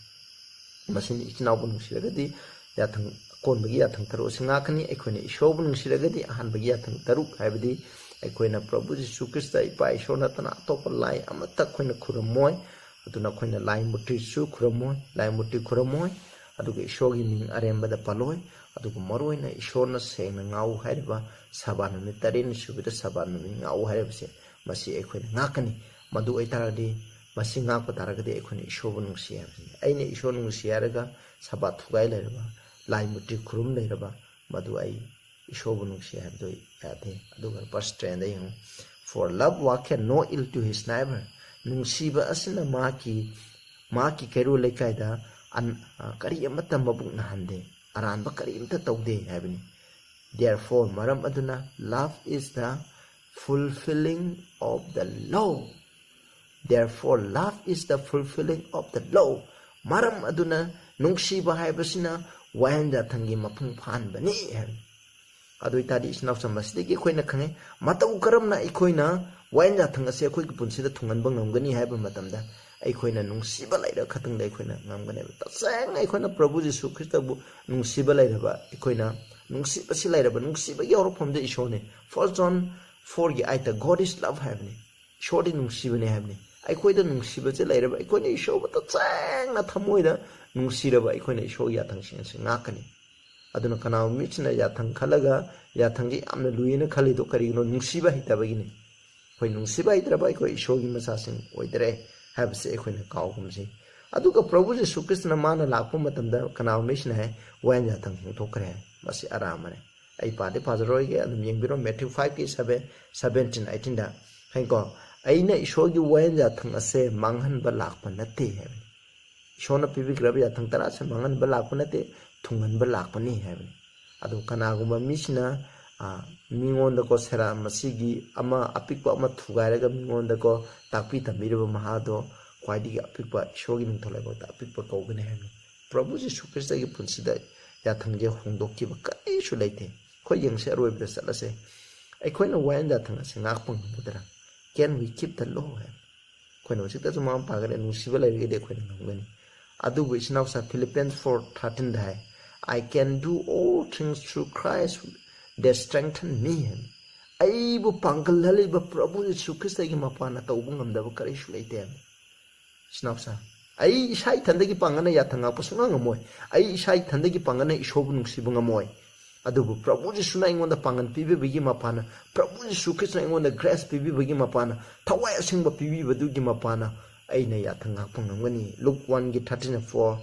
ꯃꯁꯤꯅ ꯏꯆꯤꯟ ꯏꯅꯥꯎꯕꯨ ꯅꯨꯡꯁꯤꯔꯒꯗꯤ ꯌꯥꯊꯪ, ꯑꯀꯣꯟꯕꯒꯤ ꯌꯥꯊꯪ ꯇꯔꯨꯛ ꯑꯁꯤ ꯉꯥꯛꯀꯅꯤ꯫ ꯑꯩꯈꯣꯏꯅ ꯏꯁꯣꯔꯕꯨ ꯅꯨꯡꯁꯤꯔꯒꯗꯤ ꯑꯍꯥꯟꯕꯒꯤ ꯌꯥꯊꯪ ꯇꯔꯨꯛ, ꯍꯥꯏꯕꯗꯤ ꯑꯩꯈꯣꯏꯅ ꯄ꯭ꯔꯚꯨ ꯖꯤꯁꯨ ꯈ꯭ꯔꯤꯁꯇ ꯏꯄꯥ ꯏꯁꯣꯔ ꯅꯠꯇꯅ ꯑꯇꯣꯞꯄ ꯂꯥꯏ ꯑꯃꯠꯇ ꯑꯩꯈꯣꯏꯅ ꯈꯨꯔꯨꯝꯃꯣꯏ꯫ ꯑꯗꯨꯅ ꯑꯩꯈꯣꯏꯅ ꯂꯥꯏ ꯃꯨꯔꯇꯤꯁꯨ ꯈꯨꯔꯨꯝꯃꯣꯏ, ꯂꯥꯏ ꯃꯨꯔꯇꯤ ꯈꯨꯔꯨꯝꯃꯣꯏ꯫ ꯑꯗꯨꯒ ꯏꯁꯣꯔꯒꯤ ꯃꯤꯡ ꯑꯔꯦꯝꯕꯗ ꯄꯜꯂꯣꯏ꯫ ꯑꯗꯨꯒ ꯃꯔꯨꯑꯣꯏꯅ ꯏꯁꯣꯔꯅ ꯁꯦꯡꯅ ꯉꯥꯎ ꯍꯥꯏꯔꯤꯕ ꯁꯕꯥꯠ ꯅꯨꯃꯤꯠ, ꯇꯔꯦꯠꯅꯤ ꯁꯨꯕꯗ ꯁꯕꯥꯠ ꯅꯨꯃꯤꯠ ꯉꯥꯎ ꯍꯥꯏꯔꯤꯕꯁꯦ, ꯃꯁꯤ ꯑꯩꯈꯣꯏꯅ ꯉꯥꯛꯀꯅꯤ꯫ ꯃꯗꯨ ꯑꯣꯏꯇꯥꯔꯒꯗꯤ, ꯃꯁꯤ ꯉꯥꯛꯄ ꯇꯥꯔꯒꯗꯤ ꯑꯩꯈꯣꯏꯅ ꯏꯁꯣꯔꯕꯨ ꯅꯨꯡꯁꯤ ꯍꯥꯏꯕꯅꯤ꯫ ꯑꯩꯅ ꯏꯁꯣꯔ ꯅꯨꯡꯁꯤ ꯍꯥꯏꯔꯒ ꯁꯕꯥꯠ ꯊꯨꯒꯥꯏ ꯂꯩꯔꯕ, ꯂꯥꯏ ꯃꯨꯔꯇꯤ ꯈꯨꯔꯨꯝ ꯂꯩꯔꯕ, ꯃꯗꯨ ꯑꯩ ꯏꯁꯣꯔꯕꯨ ꯅꯨꯡꯁꯤ ꯍꯥꯏꯕꯗꯨ ꯌꯥꯗꯦ꯫ ꯑꯗꯨꯒ verse ten ꯗ ꯌꯦꯡꯉꯨ, "For love worketh no ill to his neighbor." ꯅꯨꯡꯁꯤꯕ ꯑꯁꯤꯅ ꯃꯍꯥꯛꯀꯤ, ꯃꯍꯥꯛꯀꯤ ꯀꯩꯔꯣꯜ ꯂꯩꯀꯥꯏꯗ ꯑꯟ-, ꯑ, ꯀꯔꯤ ꯑꯃꯠꯇ ꯃꯕꯨꯛ ꯅꯥꯍꯟꯗꯦ, ꯑꯔꯥꯟꯕ ꯀꯔꯤꯝꯇ ꯇꯧꯗꯦ ꯍꯥꯏꯕꯅꯤ꯫ Therefore, ꯃꯔꯝ ꯑꯗꯨꯅ, love is the fulfilling of the law. Therefore, love is the fulfilling of the law. ꯃꯔꯝ ꯑꯗꯨꯅ ꯅꯨꯡꯁꯤꯕ ꯍꯥꯏꯕꯁꯤꯅ ꯋꯥꯌꯦꯜ ꯌꯥꯊꯪꯒꯤ ꯃꯄꯨꯡ ꯐꯥꯍꯟꯕꯅꯤ ꯍꯥꯏꯕꯅꯤ꯫ ꯑꯗꯨ ꯑꯣꯏꯇꯥꯔꯗꯤ, ꯏꯆꯤꯟ ꯏꯅꯥꯎ ꯆꯝꯕꯁꯤꯗꯒꯤ ꯑꯩꯈꯣꯏꯅ ꯈꯪꯉꯦ, ꯃꯇꯧ ꯀꯔꯝꯅ ꯑꯩꯈꯣꯏꯅ ꯋꯥꯌꯦꯜ ꯌꯥꯊꯪ ꯑꯁꯤ ꯑꯩꯈꯣꯏꯒꯤ ꯄꯨꯟꯁꯤꯗ ꯊꯨꯡꯍꯟꯕ ꯉꯝꯒꯅꯤ ꯍꯥꯏꯕ ꯃꯇꯝꯗ, ꯑꯩꯈꯣꯏꯅ ꯅꯨꯡꯁꯤꯕ ꯂꯩꯔ ꯈꯛꯇꯪꯗ ꯑꯩꯈꯣꯏꯅ ꯉꯝꯒꯅꯦꯕ꯫ ꯇꯁꯦꯡꯅ ꯑꯩꯈꯣꯏꯅ ꯄ꯭ꯔꯚꯨ ꯖꯤꯁꯨ ꯈ꯭ꯔꯤꯁꯇꯕꯨ ꯅꯨꯡꯁꯤꯕ ꯂꯩꯔꯕ, ꯑꯩꯈꯣꯏꯅ ꯅꯨꯡꯁꯤꯕꯁꯤ ꯂꯩꯔꯕ, ꯅꯨꯡꯁꯤꯕꯒꯤ ꯍꯧꯔꯛꯐꯝꯗ ꯏꯁꯣꯔꯅꯤ꯫ First John four ꯒꯤ eight ꯇ "God is love" ꯍꯥꯏꯕꯅꯤ꯫ ꯏꯁꯣꯔꯗꯤ ꯅꯨꯡꯁꯤꯕꯅꯤ ꯍꯥꯏꯕꯅꯤ꯫ ꯑꯩꯈꯣꯏꯗ ꯅꯨꯡꯁꯤꯕꯁꯦ ꯂꯩꯔꯕ, ꯑꯩꯈꯣꯏꯅ ꯏꯁꯣꯔꯕꯨ ꯇꯁꯦꯡꯅ ꯊꯃꯣꯏꯗ ꯅꯨꯡꯁꯤꯔꯕ, ꯑꯩꯈꯣꯏꯅ ꯏꯁꯣꯔꯒꯤ ꯌꯥꯊꯪꯁꯤꯡ ꯑꯁꯤ ꯉꯥꯛꯀꯅꯤ꯫ ꯑꯗꯨꯅ ꯀꯅꯥꯒꯨꯝꯕ ꯃꯤꯁꯤꯅ ꯌꯥꯊꯪ ꯈꯜꯂꯒ ꯌꯥꯊꯪꯁꯤ ꯌꯥꯝꯅ ꯂꯨꯏꯅ ꯈꯜꯂꯤꯗꯣ ꯀꯔꯤꯒꯤꯅꯣ? ꯅꯨꯡꯁꯤꯕ ꯍꯩꯇꯕꯒꯤꯅꯤ꯫ ꯑꯩꯈꯣꯏ ꯅꯨꯡꯁꯤꯕ ꯍꯩꯇ꯭ꯔꯕ ꯑꯩꯈꯣꯏ ꯏꯁꯣꯔꯒꯤ ꯃꯆꯥꯁꯤꯡ ꯑꯣꯏꯗꯔꯦ ꯍꯥꯏꯕꯁꯤ ꯑꯩꯈꯣꯏꯅ ꯀꯥꯎꯒꯨꯝꯁꯤ꯫ ꯑꯗꯨꯒ ꯄ꯭ꯔꯚꯨ ꯖꯤꯁꯨ ꯈ꯭ꯔꯤꯁꯇꯅ ꯃꯥꯅ ꯂꯥꯛꯄ ꯃꯇꯝꯗ ꯀꯅꯥꯒꯨꯝꯕ ꯃꯤꯁꯤꯅ ꯍꯥꯏ, "ꯋꯥꯌꯦꯜ ꯌꯥꯊꯪ ꯍꯣꯡꯗꯣꯛꯈ꯭ꯔꯦ" ꯍꯥꯏ꯫ ꯃꯁꯤ ꯑꯔꯥꯟꯕꯅꯤ꯫ ꯑꯩ ꯄꯥꯗꯤ ꯄꯥꯖꯔꯣꯏꯒꯦ, ꯑꯗꯨꯝ ꯌꯦꯡꯕꯤꯔꯣ, Matthew five ꯀꯤ seven, seventeen, eighteen ꯗ꯫ ꯍꯥꯏꯀꯣ, "ꯑꯩꯅ ꯏꯁꯣꯔꯒꯤ ꯋꯥꯌꯦꯜ ꯌꯥꯊꯪ ꯑꯁꯦ ꯃꯥꯡꯍꯟꯕ ꯂꯥꯛꯄ ꯅꯠꯇꯦ" ꯍꯥꯏꯕꯅꯤ꯫ ꯏꯁꯣꯔꯅ ꯄꯤꯕꯤꯈ꯭ꯔꯕ ꯌꯥꯊꯪ ꯇꯔꯥꯁꯦ ꯃꯥꯡꯍꯟꯕ ꯂꯥꯛꯄ ꯅꯠꯇꯦ, ꯊꯨꯡꯍꯟꯕ ꯂꯥꯛꯄꯅꯤ ꯍꯥꯏꯕꯅꯤ꯫ ꯑꯗꯨ ꯀꯅꯥꯒꯨꯝꯕ ꯃꯤꯁꯤꯅ, ꯑ, ꯃꯤꯉꯣꯟꯗꯀꯣ ꯁꯦꯔꯥ-, ꯃꯁꯤꯒꯤ ꯑꯃ ꯑꯄꯤꯛꯄ ꯑꯃ ꯊꯨꯒꯥꯏꯔꯒ ꯃꯤꯉꯣꯟꯗꯀꯣ ꯇꯥꯛꯄꯤ ꯇꯝꯕꯤꯔꯕ ꯃꯍꯥꯗꯣ ꯈ꯭ꯋꯥꯏꯗꯒꯤ ꯑꯄꯤꯛꯄ, ꯏꯁꯣꯔꯒꯤ ꯅꯤꯡꯊꯧ ꯂꯩꯕꯥꯛꯇ ꯑꯄꯤꯛꯄ ꯀꯧꯒꯅꯤ ꯍꯥꯏꯕꯅꯤ꯫ ꯄ꯭ꯔꯚꯨ ꯖꯤꯁꯨ ꯈ꯭ꯔꯤꯁꯇꯒꯤ ꯄꯨꯟꯁꯤꯗ ꯌꯥꯊꯪꯁꯦ ꯍꯣꯡꯗꯣꯛꯈꯤꯕ ꯀꯔꯤꯁꯨ ꯂꯩꯇꯦ꯫ ꯑꯩꯈꯣꯏ ꯌꯦꯡꯁꯦ, ꯑꯔꯣꯏꯕꯗ ꯆꯠꯂꯁꯦ꯫ ꯑꯩꯈꯣꯏꯅ ꯋꯥꯌꯦꯜ ꯌꯥꯊꯪ ꯑꯁꯦ ꯉꯥꯛꯄ ꯉꯝꯒꯗ꯭ꯔꯥ? Can we keep the law ꯍꯥꯏꯕ? ꯑꯩꯈꯣꯏꯅ ꯍꯧꯖꯤꯛꯇꯁꯨ ꯃꯃꯥ ꯃꯄꯥꯒꯅ ꯅꯨꯡꯁꯤꯕ ꯂꯩꯔꯒꯗꯤ ꯑꯩꯈꯣꯏꯅ ꯉꯝꯒꯅꯤ꯫ ꯑꯗꯨꯕꯨ ꯏꯆꯤꯟ ꯏꯅꯥꯎꯁꯥ, Philippians four thirteenꯗ high, "I can do all things through Christ that strengthen me" ꯍꯥꯏ꯫ "ꯑꯩꯕꯨ ꯄꯥꯡꯒꯜꯍꯜꯂꯤꯕ ꯄ꯭ꯔꯚꯨ ꯌꯤꯁꯨ ꯈ꯭ꯔꯤꯁꯇꯒꯤ ꯃꯄꯥꯟꯅ ꯇꯧꯕ ꯉꯝꯗꯕ ꯀꯔꯤꯁꯨ ꯂꯩꯇꯦ" ꯍꯥꯏ꯫ ꯏꯆꯤꯟ ꯏꯅꯥꯎꯁꯥ, ꯑꯩ ꯏꯁꯥ ꯏꯊꯟꯗꯒꯤ ꯄꯥꯡꯒꯜꯅ ꯌꯥꯊꯪ ꯉꯥꯛꯄ ꯁꯨꯡꯉꯝ ꯉꯝꯃꯣꯏ꯫ ꯑꯩ ꯏꯁꯥ ꯏꯊꯟꯗꯒꯤ ꯄꯥꯡꯒꯜꯅ ꯏꯁꯣꯔꯕꯨ ꯅꯨꯡꯁꯤꯕ ꯉꯝꯃꯣꯏ꯫ ꯑꯗꯨꯕꯨ ꯄ꯭ꯔꯚꯨ ꯖꯤꯁꯨꯅ ꯑꯩꯉꯣꯟꯗ ꯄꯥꯡꯒꯜ ꯄꯤꯕꯤꯕꯒꯤ ꯃꯄꯥꯟꯅ, ꯄ꯭ꯔꯚꯨ ꯖꯤꯁꯨ ꯈ꯭ꯔꯤꯁꯇꯅ ꯑꯩꯉꯣꯟꯗ grace ꯄꯤꯕꯤꯕꯒꯤ ꯃꯄꯥꯟꯅ, ꯊꯋꯥꯏ ꯑꯁꯦꯡꯕ ꯄꯤꯕꯤꯕꯗꯨꯒꯤ ꯃꯄꯥꯟꯅ ꯑꯩꯅ ꯌꯥꯊꯪ ꯉꯥꯛꯄ ꯉꯝꯒꯅꯤ꯫ Luke oneꯒꯤ thirteen four,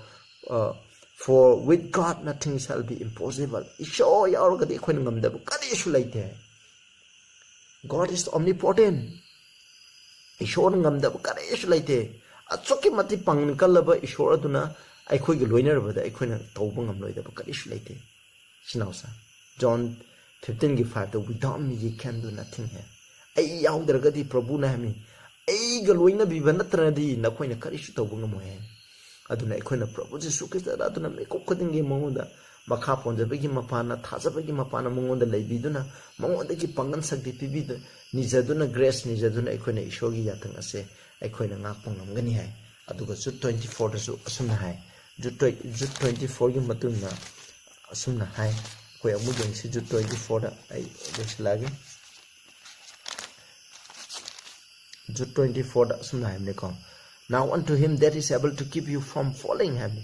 uh, "For with God nothing shall be impossible." ꯏꯁꯣꯔ ꯌꯥꯎꯔꯒꯗꯤ ꯑꯩꯈꯣꯏꯅ ꯉꯝꯗꯕ ꯀꯔꯤꯁꯨ ꯂꯩꯇꯦ꯫ God is omnipotent. ꯏꯁꯣꯔꯅ ꯉꯝꯗꯕ ꯀꯔꯤꯁꯨ ꯂꯩꯇꯦ꯫ ꯑꯁꯨꯛꯀꯤ ꯃꯇꯤꯛ ꯄꯥꯡꯒꯜ ꯀꯜꯂꯕ ꯏꯁꯣꯔ ꯑꯗꯨꯅ ꯑꯩꯈꯣꯏꯒ ꯂꯣꯏꯅꯔꯕꯗ ꯑꯩꯈꯣꯏꯅ ꯇꯧꯕ ꯉꯝꯂꯣꯏꯗꯕ ꯀꯔꯤꯁꯨ ꯂꯩꯇꯦ꯫ ꯏꯆꯤꯟ ꯏꯅꯥꯎꯁꯥ, John fifteenꯒꯤ fiveꯇ, "Without me ye can do nothing" ꯍꯥꯏ꯫ ꯑꯩ ꯌꯥꯎꯗ꯭ꯔꯒꯗꯤ, ꯄ꯭ꯔꯚꯨꯅ ꯍꯥꯏꯃꯤ, "ꯑꯩꯒ ꯂꯣꯏꯅꯕꯤꯕ ꯅꯠꯇ꯭ꯔꯗꯤ ꯅꯈꯣꯏꯅ ꯀꯔꯤꯁꯨ ꯇꯧꯕ ꯉꯝꯃꯣꯏ" ꯍꯥꯏ꯫ ꯑꯗꯨꯅ ꯑꯩꯈꯣꯏꯅ ꯄ꯭ꯔꯚꯨ ꯖꯤꯁꯨ ꯈ꯭ꯔꯤꯁꯇꯗ ꯑꯗꯨꯅ ꯃꯤꯀꯨꯞ ꯈꯨꯗꯤꯡꯒꯤ ꯃꯉꯣꯟꯗ ꯃꯈꯥ ꯄꯣꯟꯖꯕꯒꯤ ꯃꯄꯥꯟꯅ, ꯊꯥꯖꯕꯒꯤ ꯃꯄꯥꯟꯅ ꯃꯉꯣꯟꯗ ꯂꯩꯕꯤꯗꯨꯅ, ꯃꯉꯣꯟꯗꯒꯤ ꯄꯥꯡꯒꯜ ꯁꯛꯇꯤ ꯄꯤꯕꯤꯗꯨ, ꯅꯤꯖꯗꯨꯅ, grace ꯅꯤꯖꯗꯨꯅ ꯑꯩꯈꯣꯏꯅ ꯏꯁꯣꯔꯒꯤ ꯌꯥꯊꯪ ꯑꯁꯦ ꯑꯩꯈꯣꯏꯅ ꯉꯥꯛꯄ ꯉꯝꯒꯅꯤ ꯍꯥꯏ꯫ ꯑꯗꯨꯒ Jude twenty fourꯗꯁꯨ ꯑꯁꯨꯝꯅ ꯍꯥꯏ, Jude twen-, Jude twenty fourꯒꯤ ꯃꯇꯨꯡꯗ ꯑꯁꯨꯝꯅ ꯍꯥꯏ꯫ ꯑꯩꯈꯣꯏ ꯑꯃꯨꯛ ꯌꯦꯡꯁꯤ, Jude twenty fourꯗ ꯑꯩ ꯂꯣꯏꯁꯤꯜꯂꯛꯑꯒꯦ꯫ Jude twenty fourꯗ ꯑꯁꯨꯝꯅ ꯍꯥꯏꯕꯅꯤꯀꯣ, "Now unto him that is able to keep you from falling" ꯍꯥꯏꯕꯅꯤ꯫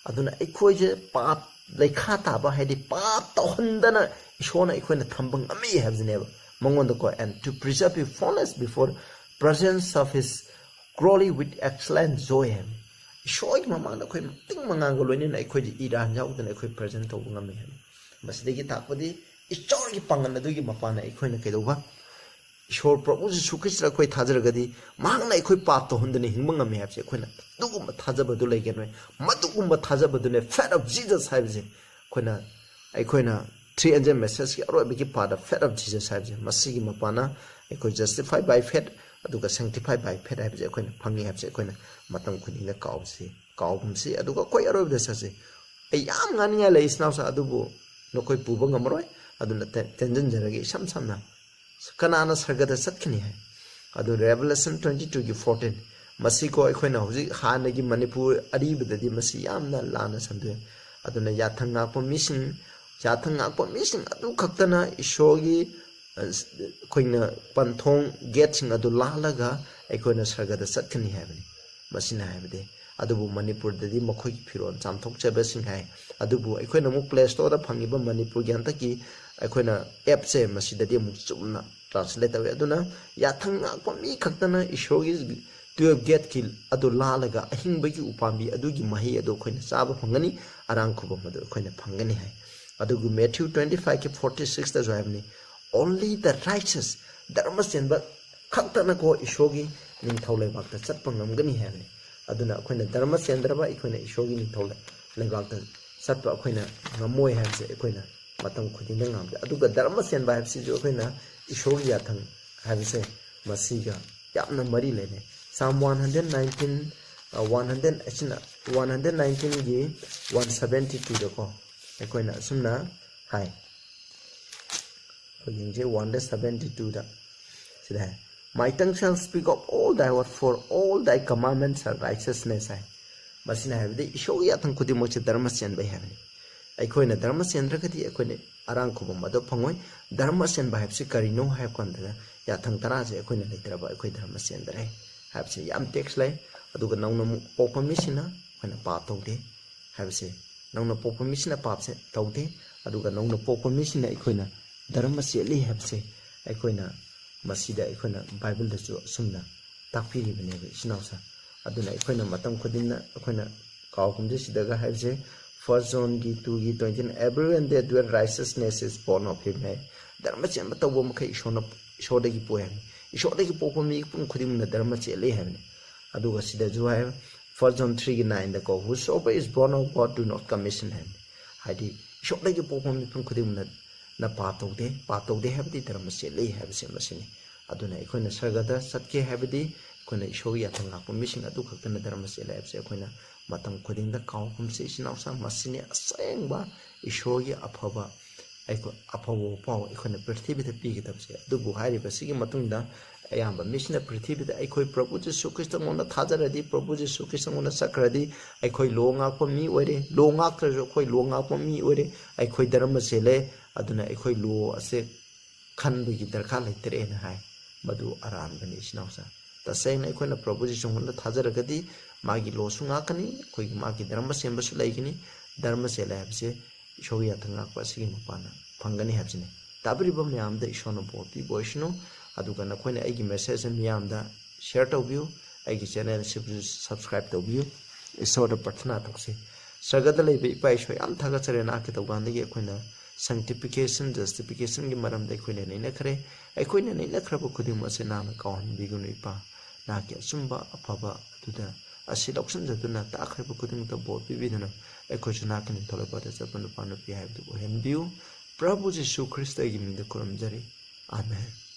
ꯑꯗꯨꯅ ꯑꯩꯈꯣꯏꯁꯦ ꯄꯥꯞ, ꯂꯩꯈꯥ ꯇꯥꯕ ꯍꯥꯏꯗꯤ ꯄꯥꯞ ꯇꯧꯍꯟꯗꯅ ꯏꯁꯣꯔꯅ ꯑꯩꯈꯣꯏꯅ ꯊꯝꯕ ꯉꯝꯃꯤ ꯍꯥꯏꯕꯁꯤꯅꯦꯕ꯫ ꯃꯉꯣꯟꯗꯀꯣ, "And to preserve you faultless before presence of his glory with excellent joy" ꯍꯥꯏꯕꯅꯤ꯫ ꯏꯁꯣꯔꯒꯤ ꯃꯃꯥꯡꯗ ꯑꯩꯈꯣꯏ ꯃꯇꯤꯡ ꯃꯉꯥꯡꯒ ꯂꯣꯏꯅꯅ ꯑꯩꯈꯣꯏꯁꯦ ꯏꯔꯥꯟ ꯌꯥꯎꯗꯅ ꯑꯩꯈꯣꯏ present ꯇꯧꯕ ꯉꯝꯃꯤ ꯍꯥꯏꯕꯅꯤ꯫ ꯃꯁꯤꯗꯒꯤ ꯇꯥꯛꯄꯗꯤ ꯏꯁꯣꯔꯒꯤ ꯄꯥꯡꯒꯜ ꯑꯗꯨꯒꯤ ꯃꯄꯥꯟꯅ ꯑꯩꯈꯣꯏꯅ ꯀꯩꯗꯧꯕ? ꯏꯁꯣꯔ ꯄ꯭ꯔꯚꯨ ꯖꯤꯁꯨ ꯈ꯭ꯔꯤꯁꯇꯗ ꯑꯩꯈꯣꯏ ꯊꯥꯖꯔꯒꯗꯤ, ꯃꯍꯥꯛꯅ ꯑꯩꯈꯣꯏ ꯄꯥꯞ ꯇꯧꯍꯟꯗꯅ ꯍꯤꯡꯕ ꯉꯝꯃꯤ ꯍꯥꯏꯕꯁꯦ ꯑꯩꯈꯣꯏꯅ ꯑꯗꯨꯒꯨꯝꯕ ꯊꯥꯖꯕꯗꯨ ꯂꯩꯒꯅꯤ꯫ ꯃꯗꯨꯒꯨꯝꯕ ꯊꯥꯖꯕꯗꯨꯅꯦ faith of Jesus ꯍꯥꯏꯕꯁꯦ꯫ ꯑꯩꯈꯣꯏꯅ, ꯑꯩꯈꯣꯏꯅ Three Angel Messageꯀꯤ ꯑꯔꯣꯏꯕꯒꯤ part of faith of Jesus ꯍꯥꯏꯕꯁꯦ, ꯃꯁꯤꯒꯤ ꯃꯄꯥꯟꯅ ꯑꯩꯈꯣꯏ justify by faith ꯑꯗꯨꯒ sanctify by faith ꯍꯥꯏꯕꯁꯦ ꯑꯩꯈꯣꯏꯅ ꯐꯪꯉꯤ ꯍꯥꯏꯕꯁꯦ ꯑꯩꯈꯣꯏꯅ ꯃꯇꯝ ꯈꯨꯗꯤꯡꯗ ꯀꯥꯎꯁꯤ, ꯀꯥꯎꯒꯨꯝꯁꯤ꯫ ꯑꯗꯨꯒ ꯑꯩꯈꯣꯏ ꯑꯔꯣꯏꯕꯗ ꯆꯠꯁꯤ꯫ ꯑꯩ ꯌꯥꯝ ꯉꯥꯡꯅꯤꯡꯉꯥꯏ ꯂꯩ, ꯏꯆꯤꯟ ꯏꯅꯥꯎꯁꯥ, ꯑꯗꯨꯕꯨ ꯅꯈꯣꯏ ꯄꯨꯕ ꯉꯝꯃꯔꯣꯏ꯫ ꯑꯗꯨꯅ ꯇꯦ-, ꯇꯦꯟꯖꯟꯖꯔꯒꯦ꯫ ꯏꯁꯝ ꯁꯝꯅ, ꯀꯅꯥꯅ ꯁꯔꯒꯗ ꯆꯠꯀꯅꯤ ꯍꯥꯏ? ꯑꯗꯨ Revelation twenty twoꯒꯤ fourteen, ꯃꯁꯤꯀꯣ ꯑꯩꯈꯣꯏꯅ ꯍꯧꯖꯤꯛ ꯍꯥꯟꯅꯒꯤ ꯃꯅꯤꯄꯨꯔ ꯑꯔꯤꯕꯗꯗꯤ ꯃꯁꯤ ꯌꯥꯝꯅ ꯂꯥꯟꯅ ꯁꯟꯗꯣꯛꯑꯦ꯫ ꯑꯗꯨꯅ ꯌꯥꯊꯪ ꯉꯥꯛꯄ ꯃꯤꯁꯤꯡ, ꯌꯥꯊꯪ ꯉꯥꯛꯄ ꯃꯤꯁꯤꯡ ꯑꯗꯨ ꯈꯛꯇꯅ ꯏꯁꯣꯔꯒꯤ, ꯑ, ꯑꯩꯈꯣꯏꯅ ꯄꯟꯊꯣꯡ gateꯁꯤꯡ ꯑꯗꯨ ꯂꯥꯜꯂꯒ ꯑꯩꯈꯣꯏꯅ ꯁꯔꯒꯗ ꯆꯠꯀꯅꯤ ꯍꯥꯏꯕꯅꯤ꯫ ꯃꯁꯤꯅ ꯍꯥꯏꯕꯗꯤ, ꯑꯗꯨꯕꯨ ꯃꯅꯤꯄꯨꯔꯗꯗꯤ ꯃꯈꯣꯏꯒꯤ ꯐꯤꯔꯣꯜ ꯆꯥꯝꯊꯣꯛꯆꯕꯁꯤꯡ ꯍꯥꯏ꯫ ꯑꯗꯨꯕꯨ ꯑꯩꯈꯣꯏꯅ ꯑꯃꯨꯛ Play Storeꯗ ꯐꯪꯉꯤꯕ ꯃꯅꯤꯄꯨꯔꯒꯤ ꯍꯟꯗꯛꯀꯤ ꯑꯩꯈꯣꯏꯅ appꯁꯦ, ꯃꯁꯤꯗꯗꯤ ꯑꯃꯨꯛ ꯆꯨꯝꯅ translate ꯇꯧꯋꯤ꯫ ꯑꯗꯨꯅ ꯌꯥꯊꯪ ꯉꯥꯛꯄ ꯃꯤ ꯈꯛꯇꯅ ꯏꯁꯣꯔꯒꯤ twelve gateꯀꯤ ꯑꯗꯨ ꯂꯥꯜꯂꯒ ꯑꯍꯤꯡꯕꯒꯤ ꯎꯄꯥꯝꯕꯤ ꯑꯗꯨꯒꯤ ꯃꯍꯩ ꯑꯗꯨ ꯑꯩꯈꯣꯏꯅ ꯆꯥꯕ ꯐꯪꯒꯅꯤ, ꯑꯔꯥꯡ ꯈꯨꯕꯝ ꯑꯗꯨ ꯑꯩꯈꯣꯏꯅ ꯐꯪꯒꯅꯤ ꯍꯥꯏ꯫ ꯑꯗꯨꯕꯨ Matthew twenty fiveꯀꯤ forty sixꯇꯁꯨ ꯍꯥꯏꯕꯅꯤ, "Only the righteous," ꯙꯔꯃ ꯆꯦꯟꯕ ꯈꯛꯇꯅꯀꯣ ꯏꯁꯣꯔꯒꯤ ꯅꯤꯡꯊꯧ ꯂꯩꯕꯥꯛꯇ ꯆꯠꯄ ꯉꯝꯒꯅꯤ ꯍꯥꯏꯕꯅꯤ꯫ ꯑꯗꯨꯅ ꯑꯩꯈꯣꯏꯅ ꯙꯔꯃ ꯆꯦꯟꯗ꯭ꯔꯕ ꯑꯩꯈꯣꯏꯅ ꯏꯁꯣꯔꯒꯤ ꯅꯤꯡꯊꯧ ꯂꯩ-, ꯂꯩꯕꯥꯛꯇ ꯆꯠꯄ ꯑꯩꯈꯣꯏꯅ ꯉꯝꯃꯣꯏ ꯍꯥꯏꯕꯁꯦ ꯑꯩꯈꯣꯏꯅ ꯃꯇꯝ ꯈꯨꯗꯤꯡꯗ ꯉꯥꯡꯖꯩ꯫ ꯑꯗꯨꯒ ꯙꯔꯃ ꯆꯦꯟꯕ ꯍꯥꯏꯕꯁꯤꯁꯨ ꯑꯩꯈꯣꯏꯅ ꯏꯁꯣꯔꯒꯤ ꯌꯥꯊꯪ ꯍꯥꯏꯕꯁꯦ ꯃꯁꯤꯒ ꯌꯥꯝꯅ ꯃꯔꯤ ꯂꯩꯅꯩ꯫ Psalm one hundred nineteen, ꯑ, one hundred, ꯑꯁꯤꯅ one hundred nineteenꯒꯤ one seventy twoꯗꯀꯣ ꯑꯩꯈꯣꯏꯅ ꯑꯁꯨꯝꯅ ꯍꯥꯏ꯫ ꯑꯩꯈꯣꯏ ꯌꯦꯡꯁꯦ, one hundred seventy twoꯗ ꯁꯤꯗ ꯍꯥꯏ, "My tongue shall speak of all thy word, for all thy commandments are righteousness" ꯍꯥꯏ꯫ ꯃꯁꯤꯅ ꯍꯥꯏꯕꯗꯤ ꯏꯁꯣꯔꯒꯤ ꯌꯥꯊꯪ ꯈꯨꯗꯤꯡꯃꯛꯁꯦ ꯙꯔꯃ ꯆꯦꯟꯕꯩ ꯍꯥꯏꯕꯅꯤ꯫ ꯑꯩꯈꯣꯏꯅ ꯙꯔꯃ ꯆꯦꯟꯗ꯭ꯔꯒꯗꯤ ꯑꯩꯈꯣꯏꯅ ꯑꯔꯥꯡ ꯈꯨꯕꯝ ꯑꯗꯨ ꯐꯪꯉꯣꯏ꯫ ꯙꯔꯃ ꯆꯦꯟꯕ ꯍꯥꯏꯕꯁꯤ ꯀꯔꯤꯅꯣ ꯍꯥꯏꯕ ꯀꯥꯟꯗ, ꯌꯥꯊꯪ ꯇꯔꯥꯁꯦ ꯑꯩꯈꯣꯏꯅ ꯂꯩꯇ꯭ꯔꯕ ꯑꯩꯈꯣꯏ ꯙꯔꯃ ꯆꯦꯟꯗ꯭ꯔꯦ ꯍꯥꯏꯕꯁꯦ ꯌꯥꯝ text ꯂꯩ꯫ ꯑꯗꯨꯒ ꯅꯧꯅ ꯑꯃꯨꯛ ꯄꯣꯛꯄ ꯃꯤꯁꯤꯅ ꯑꯩꯈꯣꯏꯅ ꯄꯥꯞ ꯇꯧꯗꯦ ꯍꯥꯏꯕꯁꯦ, ꯅꯧꯅ ꯄꯣꯛꯄ ꯃꯤꯁꯤꯅ ꯄꯥꯞꯁꯦ ꯇꯧꯗꯦ, ꯑꯗꯨꯒ ꯅꯧꯅ ꯄꯣꯛꯄ ꯃꯤꯁꯤꯅ ꯑꯩꯈꯣꯏꯅ ꯙꯔꯃ ꯆꯦꯜꯂꯤ ꯍꯥꯏꯕꯁꯦ ꯑꯩꯈꯣꯏꯅ ꯃꯁꯤꯗ ꯑꯩꯈꯣꯏꯅ ꯕꯥꯏꯕꯜꯗꯁꯨ ꯑꯁꯨꯝꯅ ꯇꯥꯛꯄꯤꯔꯤꯕꯅꯦꯕ, ꯏꯆꯤꯟ ꯏꯅꯥꯎꯁꯦ꯫ ꯑꯗꯨꯅ ꯑꯩꯈꯣꯏꯅ ꯃꯇꯝ ꯈꯨꯗꯤꯡꯅ ꯑꯩꯈꯣꯏꯅ ꯀꯥꯎꯒꯨꯝꯁꯦ ꯁꯤꯗꯒ ꯍꯥꯏꯕꯁꯦ, First Johnꯒꯤ twoꯒꯤ twenty, "Everyone that doeth righteousness is born of him" ꯍꯥꯏ꯫ ꯙꯔꯃ ꯆꯦꯟꯕ ꯇꯧꯕ ꯃꯈꯩ ꯏꯁꯣꯔꯅ, ꯏꯁꯣꯔꯗꯒꯤ ꯄꯣꯛꯑꯦ ꯍꯥꯏꯕꯅꯤ꯫ ꯏꯁꯣꯔꯗꯒꯤ ꯄꯣꯛꯄ ꯃꯤ ꯃꯤꯄꯨꯝ ꯈꯨꯗꯤꯡꯃꯛꯅ ꯙꯔꯃ ꯆꯦꯜꯂꯤ ꯍꯥꯏꯕꯅꯤ꯫ ꯑꯗꯨꯒ ꯁꯤꯗꯁꯨ ꯍꯥꯏ, First John threeꯒꯤ nineꯗꯀꯣ, "Whosoever is born of God do not commit sin" ꯍꯥꯏꯕꯅꯤ꯫ ꯍꯥꯏꯗꯤ ꯏꯁꯣꯔꯗꯒꯤ ꯄꯣꯛꯄ ꯃꯤꯄꯨꯝ ꯈꯨꯗꯤꯡꯃꯛꯅ ꯅ ꯄꯥꯞ ꯇꯧꯗꯦ꯫ ꯄꯥꯞ ꯇꯧꯗꯦ ꯍꯥꯏꯕꯗꯤ ꯙꯔꯃ ꯆꯦꯜꯂꯤ ꯍꯥꯏꯕꯁꯦ ꯃꯁꯤꯅꯤ꯫ ꯑꯗꯨꯅ ꯑꯩꯈꯣꯏꯅ ꯁꯔꯒꯗ ꯆꯠꯀꯦ ꯍꯥꯏꯕꯗꯤ ꯑꯩꯈꯣꯏꯅ ꯏꯁꯣꯔꯒꯤ ꯌꯥꯊꯪ ꯉꯥꯛꯄ ꯃꯤꯁꯤꯡ ꯑꯗꯨ ꯈꯛꯇꯅ ꯙꯔꯃ ꯆꯦꯜꯂꯦ ꯍꯥꯏꯕꯁꯦ ꯑꯩꯈꯣꯏꯅ ꯃꯇꯝ ꯈꯨꯗꯤꯡꯗ ꯀꯥꯎꯒꯨꯝꯁꯦ, ꯏꯆꯤꯟ ꯏꯅꯥꯎꯁꯥ꯫ ꯃꯁꯤꯅꯤ ꯑꯁꯦꯡꯕ ꯏꯁꯣꯔꯒꯤ ꯑꯐꯕ, ꯑꯩꯈꯣꯏ ꯑꯐꯕ ꯄꯥꯎ ꯑꯩꯈꯣꯏꯅ ꯄ꯭ꯔꯤꯊꯤꯕꯤꯗ ꯄꯤꯒꯗꯕꯁꯦ꯫ ꯑꯗꯨꯕꯨ ꯍꯥꯏꯔꯤꯕꯁꯤꯒꯤ ꯃꯇꯨꯡꯗ ꯑꯌꯥꯝꯕ ꯃꯤꯁꯤꯅ ꯄ꯭ꯔꯤꯊꯤꯕꯤꯗ ꯑꯩꯈꯣꯏ ꯄ꯭ꯔꯚꯨ ꯖꯤꯁꯨ ꯈ꯭ꯔꯤꯁꯇꯉꯣꯟꯗ ꯊꯥꯖꯔꯗꯤ, ꯄ꯭ꯔꯚꯨ ꯖꯤꯁꯨ ꯈ꯭ꯔꯤꯁꯇꯉꯣꯟꯗ ꯆꯠꯈ꯭ꯔꯗꯤ, ꯑꯩꯈꯣꯏ ꯂꯣ ꯉꯥꯛꯄ ꯃꯤ ꯑꯣꯏꯔꯦ꯫ ꯂꯣ ꯉꯥꯛꯇ꯭ꯔꯁꯨ ꯑꯩꯈꯣꯏ ꯂꯣ ꯉꯥꯛꯄ ꯃꯤ ꯑꯣꯏꯔꯦ꯫ ꯑꯩꯈꯣꯏ ꯙꯔꯃ ꯆꯦꯜꯂꯦ꯫ ꯑꯗꯨꯅ ꯑꯩꯈꯣꯏ ꯂꯣ ꯑꯁꯦ ꯈꯟꯕꯒꯤ ꯗꯔꯀꯥꯔ ꯂꯩꯇ꯭ꯔꯦꯅ ꯍꯥꯏ꯫ ꯃꯗꯨ ꯑꯔꯥꯟꯕꯅꯤ, ꯏꯆꯤꯟ ꯏꯅꯥꯎꯁꯤꯡ꯫ ꯇꯁꯦꯡꯅ ꯑꯩꯈꯣꯏꯅ ꯄ꯭ꯔꯚꯨ ꯖꯤꯁꯨꯉꯣꯟꯗ ꯊꯥꯖꯔꯒꯗꯤ, ꯃꯥꯒꯤ ꯂꯣꯁꯨ ꯉꯥꯛꯀꯅꯤ, ꯑꯩꯈꯣꯏꯒꯤ ꯃꯥꯒꯤ ꯙꯔꯃ ꯆꯦꯟꯕꯁꯨ ꯂꯩꯒꯅꯤ꯫ ꯙꯔꯃ ꯆꯦꯜꯂꯦ ꯍꯥꯏꯕꯁꯦ ꯏꯁꯣꯔꯒꯤ ꯌꯥꯊꯪ ꯉꯥꯛꯄ ꯑꯁꯤꯒꯤ ꯃꯄꯥꯟꯅ ꯐꯪꯒꯅꯤ ꯍꯥꯏꯕꯁꯤꯅꯤ꯫ ꯇꯥꯕꯤꯔꯤꯕ ꯃꯌꯥꯝꯗ ꯏꯁꯣꯔꯅ ꯕꯣꯔ ꯄꯤꯕ ꯑꯣꯏꯁꯅꯨ꯫ ꯑꯗꯨꯒ ꯅꯈꯣꯏꯅ ꯑꯩꯒꯤ message ꯑꯁꯤ ꯃꯤꯌꯥꯝꯗ share ꯇꯧꯕꯤꯌꯨ, ꯑꯩꯒꯤ channel ꯑꯁꯤꯕꯨꯁꯨ subscribe ꯇꯧꯕꯤꯌꯨ꯫ ꯏꯁꯣꯔꯗ ꯄ꯭ꯔꯊꯅꯥ ꯇꯧꯁꯤ꯫ ꯁꯔꯒꯗ ꯂꯩꯕ ꯏꯄꯥ ꯏꯁꯣꯔ, ꯌꯥꯝ ꯊꯥꯒꯠꯆꯔꯤ, ꯅꯍꯥꯛꯀꯤ ꯇꯧꯕꯥꯟꯗꯒꯤ ꯑꯩꯈꯣꯏꯅ sanctification, justificationꯒꯤ ꯃꯔꯝꯗ ꯑꯩꯈꯣꯏꯅ ꯅꯩꯅꯈ꯭ꯔꯦ꯫ ꯑꯩꯈꯣꯏꯅ ꯅꯩꯅꯈ꯭ꯔꯕ ꯈꯨꯗꯤꯡꯃꯛ ꯑꯁꯤ ꯅꯍꯥꯛꯅ ꯀꯥꯎꯍꯟꯕꯤꯒꯅꯨ ꯏꯄꯥ꯫ ꯅꯍꯥꯛꯀꯤ ꯑꯆꯨꯝꯕ ꯑꯐꯕ ꯑꯗꯨꯗ ꯑꯁꯤ ꯂꯧꯁꯤꯟꯖꯗꯨꯅ ꯇꯥꯈ꯭ꯔꯕ ꯈꯨꯗꯤꯡꯃꯛꯇ ꯕꯣꯔ ꯄꯤꯕꯤꯗꯨꯅ ꯑꯩꯈꯣꯏꯁꯨ ꯅꯍꯥꯛꯀꯤ ꯅꯤꯡꯊꯧ ꯂꯩꯕꯥꯛꯇ ꯆꯠꯄ ꯅꯨꯄꯥ ꯅꯨꯄꯤ ꯍꯥꯏꯕꯗꯨ ꯑꯣꯏꯍꯟꯕꯤꯌꯨ꯫ ꯄ꯭ꯔꯚꯨ ꯖꯤꯁꯨ ꯈ꯭ꯔꯤꯁꯇꯒꯤ ꯃꯤꯡꯗ ꯈꯨꯔꯨꯝꯖꯔꯤ꯫ ꯑꯥꯃꯦꯟ꯫